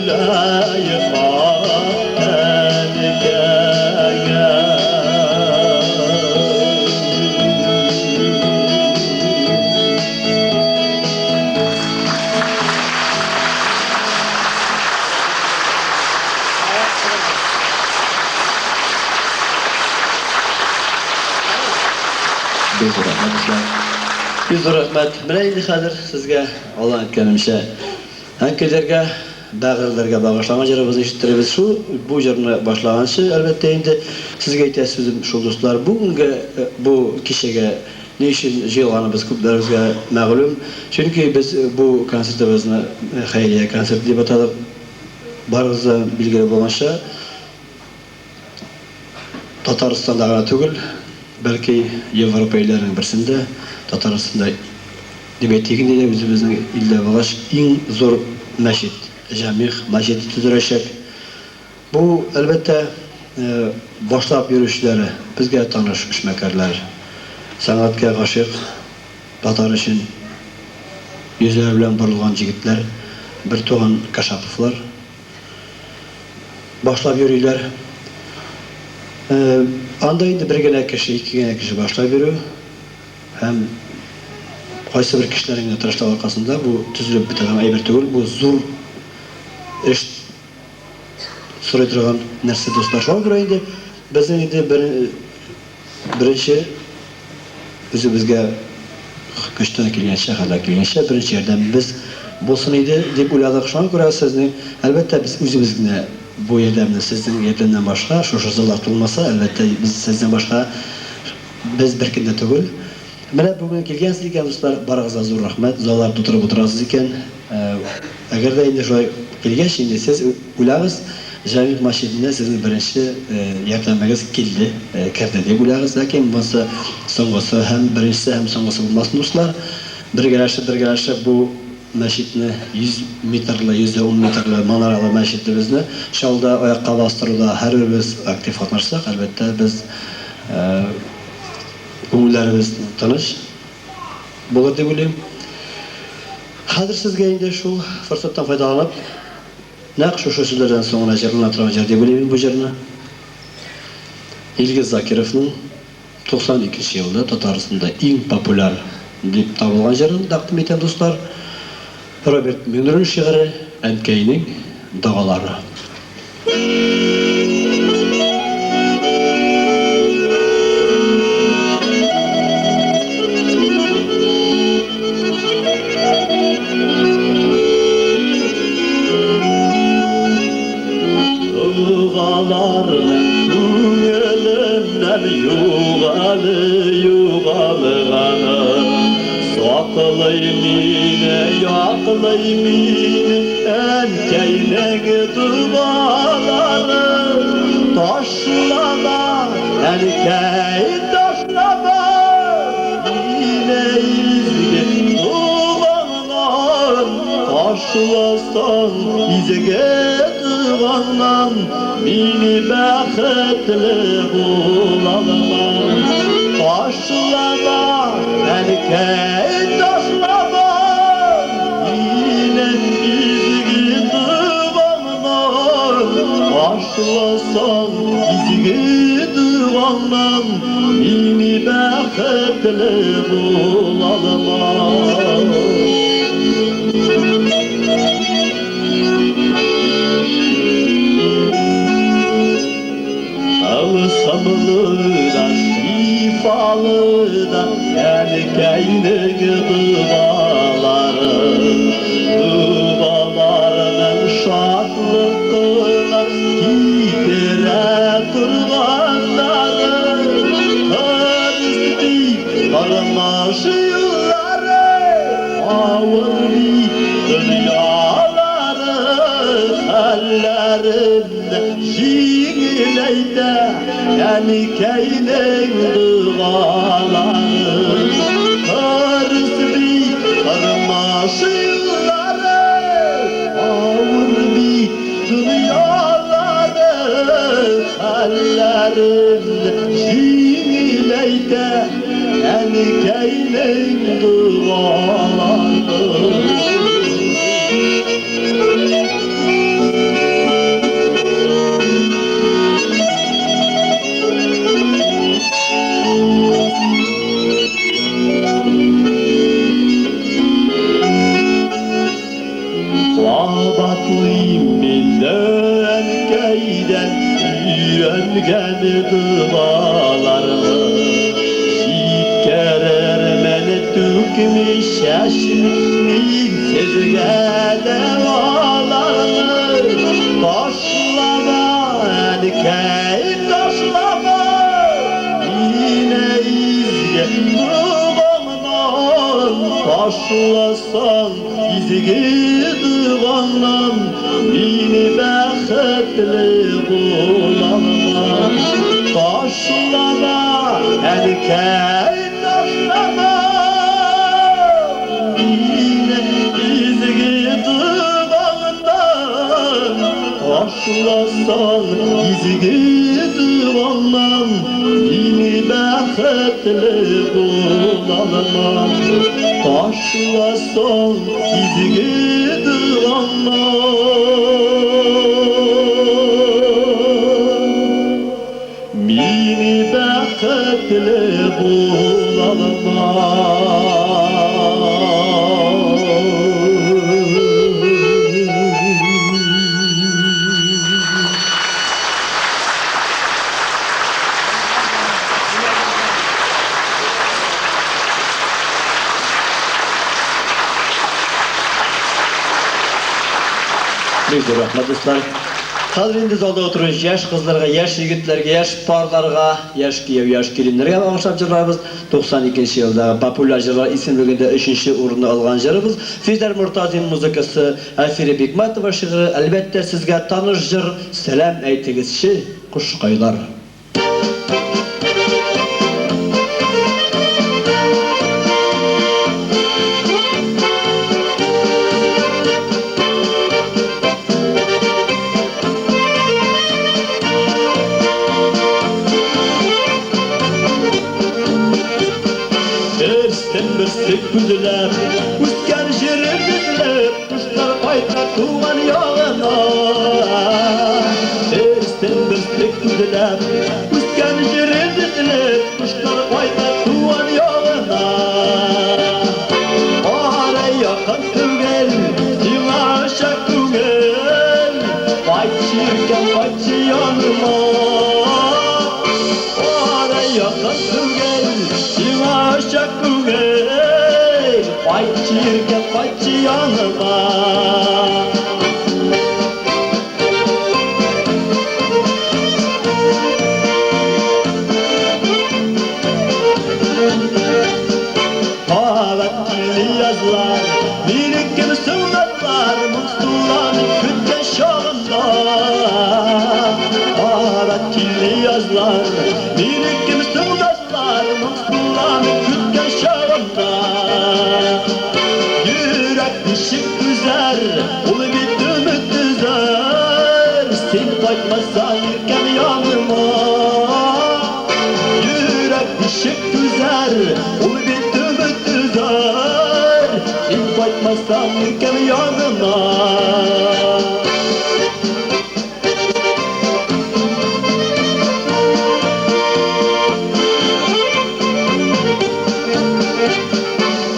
[SPEAKER 2] яратам дип, Зөләйха әнкәңә.
[SPEAKER 1] Бик зур рәхмәт, дуслар. Бик зур рәхмәт. Менә инде хәзер сезгә, Алла әйткәнемчә, әнкәйләргә, бәгырьләргә багышланган җырыбызны ишеттерәбез. Шул бу җырны башлаганчы, әлбәттә инде, сезгә әйтә сүзем шул, дуслар, бүгенге бу кичәгә ни өчен җыелганыбыз күпләребезгә мәгълүм. Чөнки без бу концертыбызны хәйрия концерты дип атадык. Барыгыз да билгеле булганча, Татарстанда гына түгел, бәлки Европа илләренең берсендә, Татарстанда дип әйтик инде, үзебезнең илдә булгач, иң зур мәчет, Җәмигъ мәчете төзеләчәк. Бу, әлбәттә, башлап йөрүчеләре безгә таныш эшмәкәрләр, сәнгатькә гашыйк, татар өчен йөзләре белән борылган җегетләр, бертуган Кашаповлар башлап йөриләр. Анда инде бер генә кеше, ике генә кеше башлап йөрү һәм кайсы бер кешеләрнең генә тырышлыгы аркасында бу төзелеп бетә торган әйбер түгел, бу зур эш сорый торган нәрсә, дуслар. Шуңа күрә инде безнең инде бер беренче үзебезгә көчтән килгәнчә, хәлдән килгәнчә беренче ярдәмебез булсын иде дип уйладык. Шуңа күрә сезнең, әлбәттә, без үзебез генә бу ярдәмне сезнең ярдәмнән башка, шушы заллар тулмаса, әлбәттә, без сездән башка без беркем дә түгел. Менә бүген килгәнсез икән, дуслар, барыгызга зур рәхмәт. Заллар тутырып утырасыз икән. Әгәр дә инде шулай килгәч, инде сез уйлагыз, Җәмигъ мәчетендә сезнең беренче ярдәмегез килде, керде дип уйлагыз. Ләкин монысы соңгысы һәм беренчесе һәм соңгысы булмасын, дуслар. Бергәләшеп, бергәләшеп бу мәчетне 100 метрлы, 110 метрлы манаралы мәчетебезне Чаллыда аякка бастыруда һәрберебез актив катнашсак, әлбәттә, без күңелләребез тыныч булыр дип уйлыйм. Хәзер сезгә инде шул форсаттан файдаланып, нәкъ шушы сүзләрдән соң гына җырлана торган җыр дип уйлыйм мин бу җырны. Илгиз Закировның 92 елда Татарстанда иң популяр дип табылган җырын тәкъдим итәм, дуслар. Роберт Миңнуллин шигыре Әнкәйнең догалары.
[SPEAKER 2] Догаларның күңелемнән югалы югалганы, Саклый мине, яклый мине әнкәйнең догалары. Ташлама, әнкәй, ташлама мине изге догаңнан. Ташласаң изге догаңнан, мине бәхетле булалмам. Ташлама, әнкәй, ташлама мине изге догаңнан. Ташласаң изге догаңнан, мине бәхетле булалмам. Тылсымлы Әнкәйнең догалары, Догаларының шатлык кына китерә торганнары. Кырыс бит тормыш юллары, авыр бит дөньялары, хәлләремне җиңеләйтә Әнкәйнең догалары. Кырыс бит тормыш юллары, авыр бит дөньялары, хәлләремне җиңеләйтә Әнкәйнең догалары. Кабатлыйм мин дә әнкәйдән өйрәнгән догаларны. Җиткерермен түкми чәчми мин сезгә дәваларны. Ташлама, әнкәй, ташлама мине изге догаңнан. Ташласаң изге догаңнан, мине бәхетле булалмам. Ташлама, әнкәй, ташлама мине изге догаңнан. Ташласаң изге догаңнан, мине бәхетле булалмам. Ташласаң изге догаңнан, мине бәхетле булалмам.
[SPEAKER 1] Бик зур рәхмәт, дуслар. Хәзер инде залда утыручы яшь кызларга, яшь егетләргә, яшь парларга, яшь кияү, яшь киленнәргә багышлап җырларбыз. 92 елдагы популяр җырлар исемлегендә 3нче урынны алган җырыбыз Фидар Мортазин музыкасы, Әлфирә Бикматова шигыре, әлбәттә, сезгә таныш җыр Сәлам әйтегезче, кошкайлар.
[SPEAKER 2] Берсен берсе күзләп, үскән җирен эзләп, кошлар кайта туган ягына. Берсен берсе күзләп, үскән җирен эзләп, кошлар кайта туган ягына. Ара якын түгел, сиңа аша күңел, кайтчы иркәм, кайтчы яныма. Ара якын түгел, сиңа аша күңел, кайтчы иркәм, кайтчы яныма. Кабат килде язлар, мине кем соңларлар, моңсуланып көткән чагымда. Кабат килде язлар, мине кем соңларлар, моңсуланып көткән чагымда. Йөрәк ничек түзәр, ул бит өмет өзәр, син кайтмасаң иркәм яныма. Йөрәк ничек түзәр, ул бит өмет өзәр, син кайтмасаң иркәм яныма.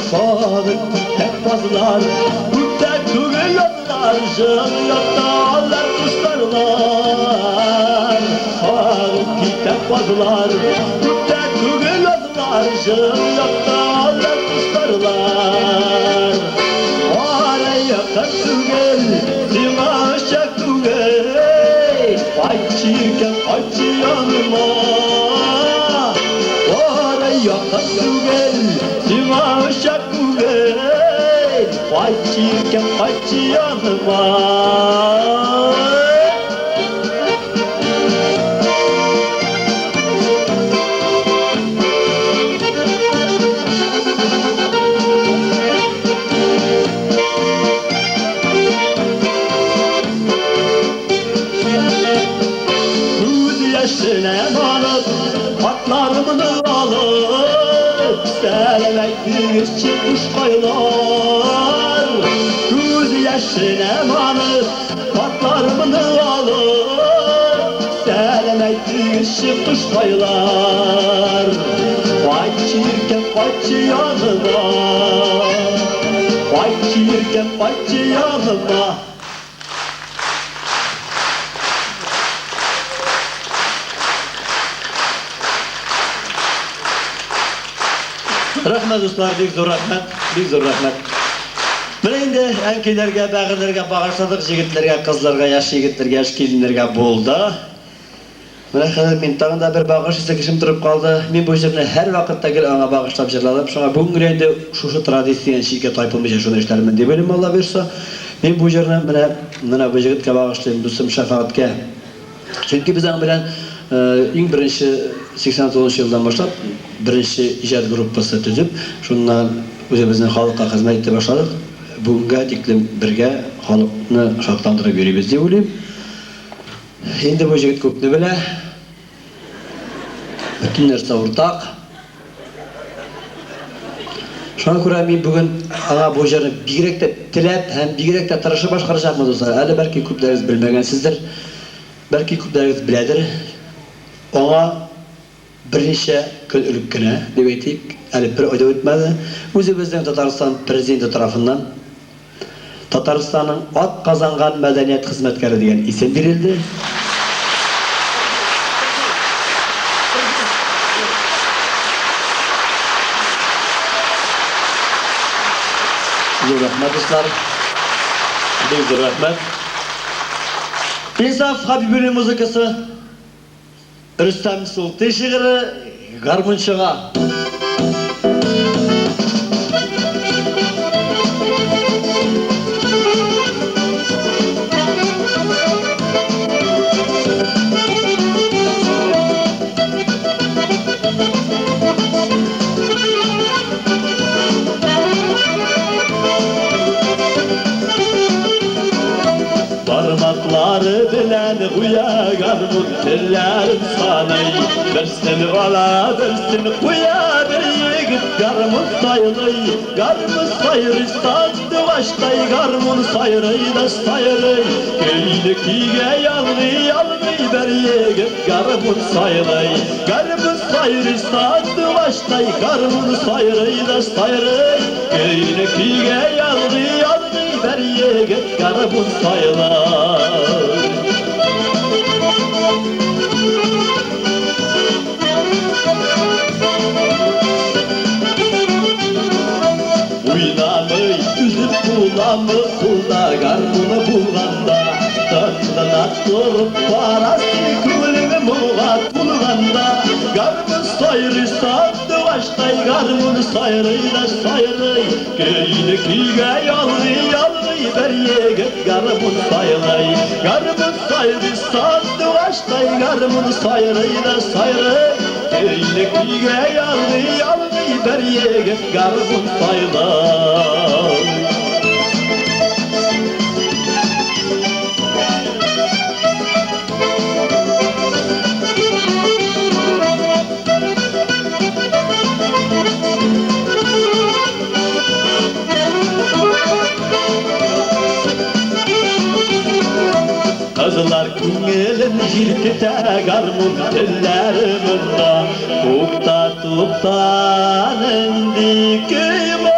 [SPEAKER 2] Сагып китә казлар, күктә түгел атлар, җылы алар кошларлар. Сагып китә казлар, күктә түгел атлар, Җылы якта алар дусларлар. Ара якын түгел, сиңа шәк түгел. Кайтчы иркәм, кайтчы яныма. Ара якын түгел, сиңа шәк түгел. Кайтчы иркәм, кайтчы яныма. Күз яшенә манып, атларымны алып, сәлам әйтегезче кошкайлар. Күз яшенә манып, атларымны алып, сәлам әйтегезче кошкайлар. Кайтчы иркәм, кайтчы яныма. Кайтчы иркәм, кайтчы яныма. Рәхмәт, дуслар, бик зур рәхмәт, бик зур рәхмәт. Менә инде әнкәйләргә, бәгырьләргә багышладык, җегетләргә, кызларга, яшь егетләргә, яшь киленнәргә булды. Менә хәзер мин тагын да бер багыш кешем торып калды. Мин бу җырны һәр вакытта гел аңа багышлап җырладым. Шуңа бүген генә инде шушы традицияне читкә тайпылмыйча шуны эшләрмен дип уйлыйм, Алла боерса. Мин бу җырны менә бу җегеткә багышлыйм, дустым Шәфәгатькә. Чөнки без аның белән иң беренче 89 елдан башлап беренче иҗат группасы төзеп, шуннан үзебезнең халыкка хезмәт итә башладык. Бүгенгә тиклем бергә халыкны шатландырып йөрибез дип уйлыйм. Инде бу җегет күпне белә. Бөтен нәрсә уртак. Шуңа күрә мин бүген аңа бу җырны бигрәк тә теләп һәм бигрәк тә тырышып башкарачакмын, дуслар. Әле бәлки күпләрегез белмәгәнсездер. Бәлки күпләрегез беләдер. Аңа берничә көн элек кенә, дип әйтик, әле бер ай да үтмәде, үзебезнең Татарстан президенты тарафыннан Татарстанның ат казанган мәдәният хезмәткәре дигән исем бирелде. Зур рәхмәт, дуслар. Бик зур рәхмәт. Инсаф Хабибуллин музыкасы, Рөстәм Султый шигыре, гармунчыга. Бармаклары белән гүя гармун телләрен саный. Берсен ала, берсен куя, бер егет гармун сайлый. Гармун сайрый сандугачтай, гармун сайрый да сайрый. Көйне көйгә ялгый, ялгый, бер егет гармун сайлый. Гармун сайрый сандугачтай, гармун сайрый да сайрый. Көйне көйгә ялгый, ялгый, бер егет гармун сайлый. Уйнамый түзеп буламы кулда гармуны булганда, Тын гына торып кара син күңелең моңга тулганда. Гармун сайрый сандугачтай, гармун сайрый да сайрый. Көйне көйгә ялгый, ялгый, бер егет гармун сайлый. Гармун сайрый сандугачтай, гармун сайрый да сайрый. Көйне көйгә ялгый, ялгый, бер егет гармун сайлый. Кызлар күңелен җилкетә гармун телләре монда. Тукта, тукта, нинди көй бу?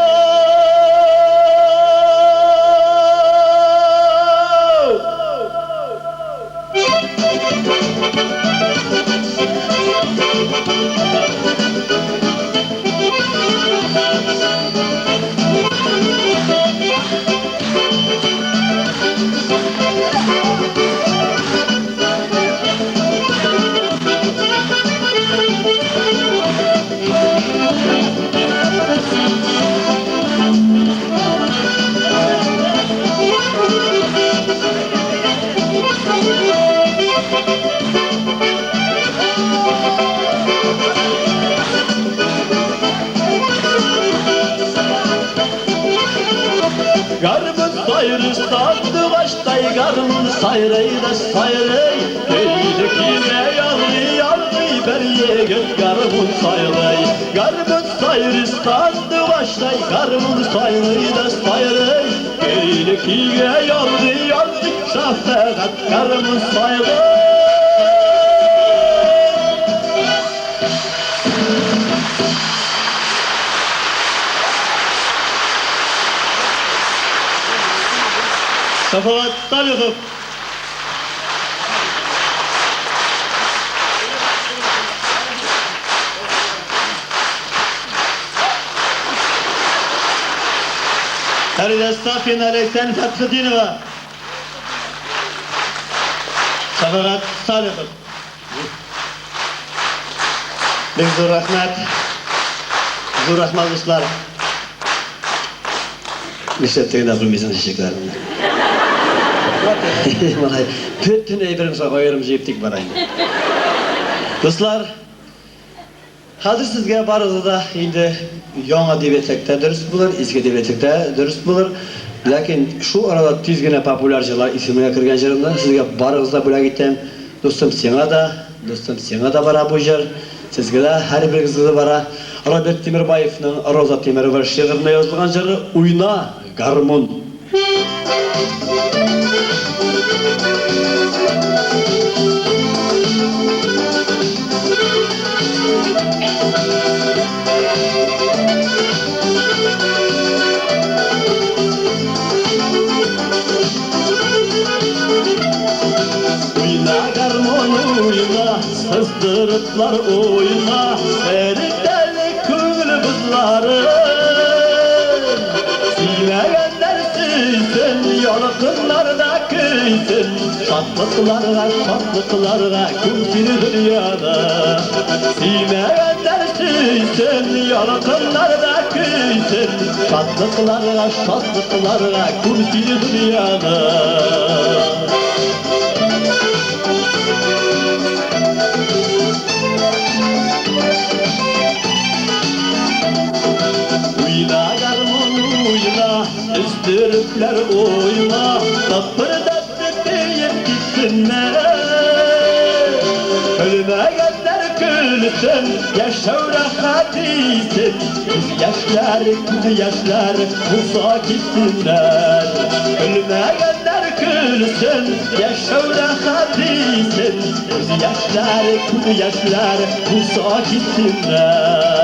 [SPEAKER 2] Гармун сайрый сандугачтай, гармун сайрый да сайрый. Көйле көйгә ялгый, ялгый бер егет гармун сайрый. Гармун сайрый сандугачтай, гармун сайрый да сайрый. Көйле көйгә ялгый, ялгый шәфәгать гармун сайрый.
[SPEAKER 9] Шафагат Салихов. Фәридә Сафина, Ләйсән Фәтхетдинова. Шафагат Салихов.
[SPEAKER 1] Бик зур рәхмәт. Зур рәхмәт, дуслар. Нишләп тегендә белмисең чәчәкләрне? Малай, бөтен әйберем аерым җыеп тик бара инде. Дуслар, хәзер сезгә барыгызга да инде яңа дип әйтсәк тә дөрес булыр, иске дип әйтсәк тә дөрес булыр. Ләкин шул арада тиз генә популяр җырлар исеменә кергән җырымны сезгә барыгызга бүләк итәм. Дустым, сиңа да, дустым, сиңа да бара бу җыр. Сезгә дә, һәрберегезгә дә бара. Роберт Тимербаевның Роза Тимерова шигыренә язылган җыры Уйна, гармун.
[SPEAKER 2] Уйна, гармун, уйна, сыздырыплар уйна, Эретәле күңел бозларын. Сөймәгәннәр сөйсен, ялкыннар да көйсен, Шатлыкларга, шатлыкларга күмсен дөньяны. Сөймәгәннәр сөйсен, ялкыннар да көйсен, Шатлыкларга, шатлыкларга күмсен дөньяны. Уйна, гармун, уйна, өздеріпләр уйна, Тапырдатып биеп китсеннәр. Көлмәгәннәр көлсен, яшәү рәхәт итсен, Күз яшьләре, күз яшьләре булса китсеннәр. Көлмәгәннәр көлсен, яшәү рәхәт итсен, Күз яшьләре, күз яшьләре булса китсеннәр.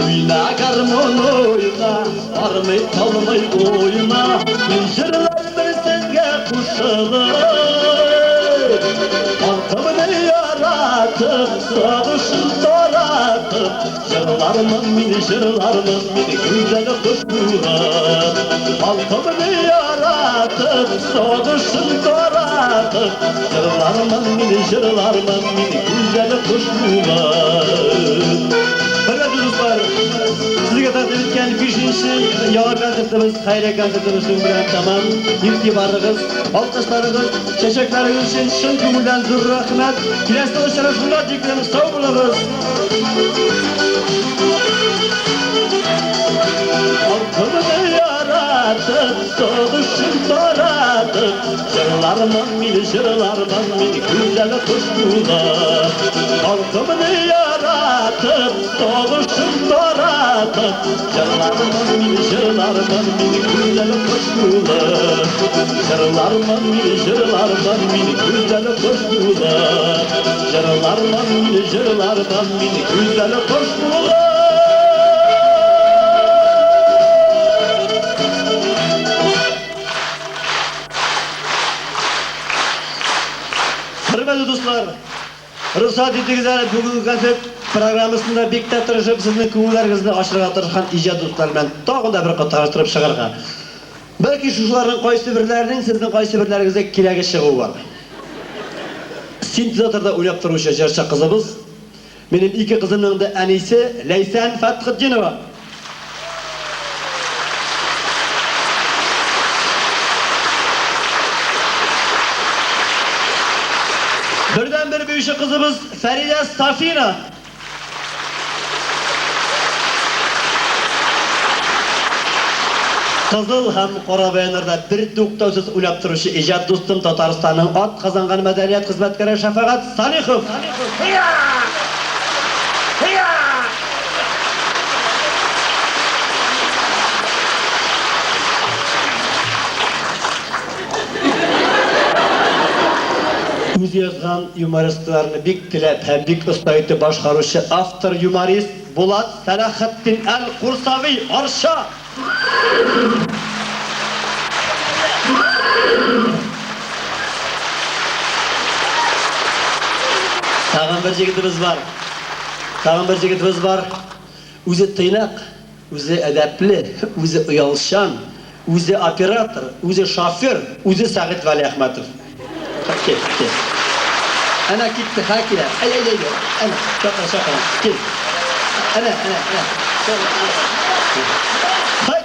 [SPEAKER 2] Уйна, гармун, уйна, армый талмый уйна, Мин җырлармын сезгә кушылып. Халкымны яратып, сагышын таратып, Җырлармын мин, җырлармын мин гүзәл кош булып. Халкымны яратып, сагышын таратып, Җырлармын мин, җырлармын мин гүзәл кош булып.
[SPEAKER 9] Хөрмәтле дуслар, сезгә тәкъдим иткән 5нче яңа концертыбыз, хәйрия концертыбыз шуның белән тәмам. Игътибарыгыз, алкышларыгыз, чәчәкләрегез өчен чын күңелдән зур рәхмәт. Киләсе очрашуга тиклем сау булыгыз.
[SPEAKER 2] Халкымны яратып, сагышын таратып, Җырлармын мин, җырлармын мин гүзәл кош булып. Халкымны яратып, сагышын таратып, Җырлармын мин, җырлармын мин гүзәл кош булып. Җырлармын мин, җырлармын мин гүзәл кош булып. Җырлармын мин, җырлармын мин гүзәл кош булып.
[SPEAKER 9] Хөрмәтле дуслар, рөхсәт итегез әле бүгенге концерт программасында бик тә тырышып сезнең күңелләрегезне ачырга тырышкан иҗат дуслар белән тагын да бер кат таныштырып чыгарга. Бәлки шушыларның кайсы берләренең сезнең кайсы берләрегезгә кирәге чыгуы бар. Синтезаторда уйнап торучы җырчы кызыбыз, минем ике кызымның да әнисе Ләйсән Фәтхетдинова. Бердән бер
[SPEAKER 2] биюче кызыбыз Фәридә Сафина.
[SPEAKER 1] Кызыл һәм кара баяннарда бер туктаусыз уйнап торучы иҗат дустым Татарстанның ат казанган мәдәният хезмәткәре Шәфәгать Салихов. Үзе язган юморескларны бик теләп һәм бик оста итеп башкаручы автор-юморист Булат Сәлахетдин әл-Курсави, Арча. Тагын бер җегетебез бар. Тагын бер җегетебез бар. Үзе тыйнак, үзе әдәпле, үзе оялчан, үзе оператор, үзе шофер, үзе Сәгыйть Вәлиәхмәтов. Кил, кил. Әнә китте, ха килә. Әй, әй, әй, әнә, чакыр, чакыр. Кил. Әнә, әнә, әнә. Хай!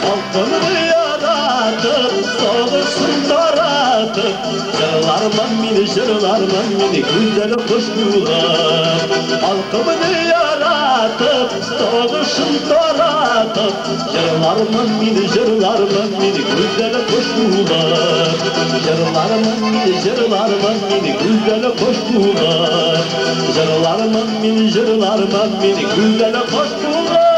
[SPEAKER 2] Халкымны яратып, сагышын таратып, Җырлармын мин, җырлармын мин, гүзәл кош булып. Халкымны яратып, сагышын таратып, Җырлармын мин, җырлармын мин, гүзәл кош булып. Җырлармын мин, җырлармын мин, гүзәл кош булып. Җырлармын мин, җырлармын мин, гүзәл кош булып.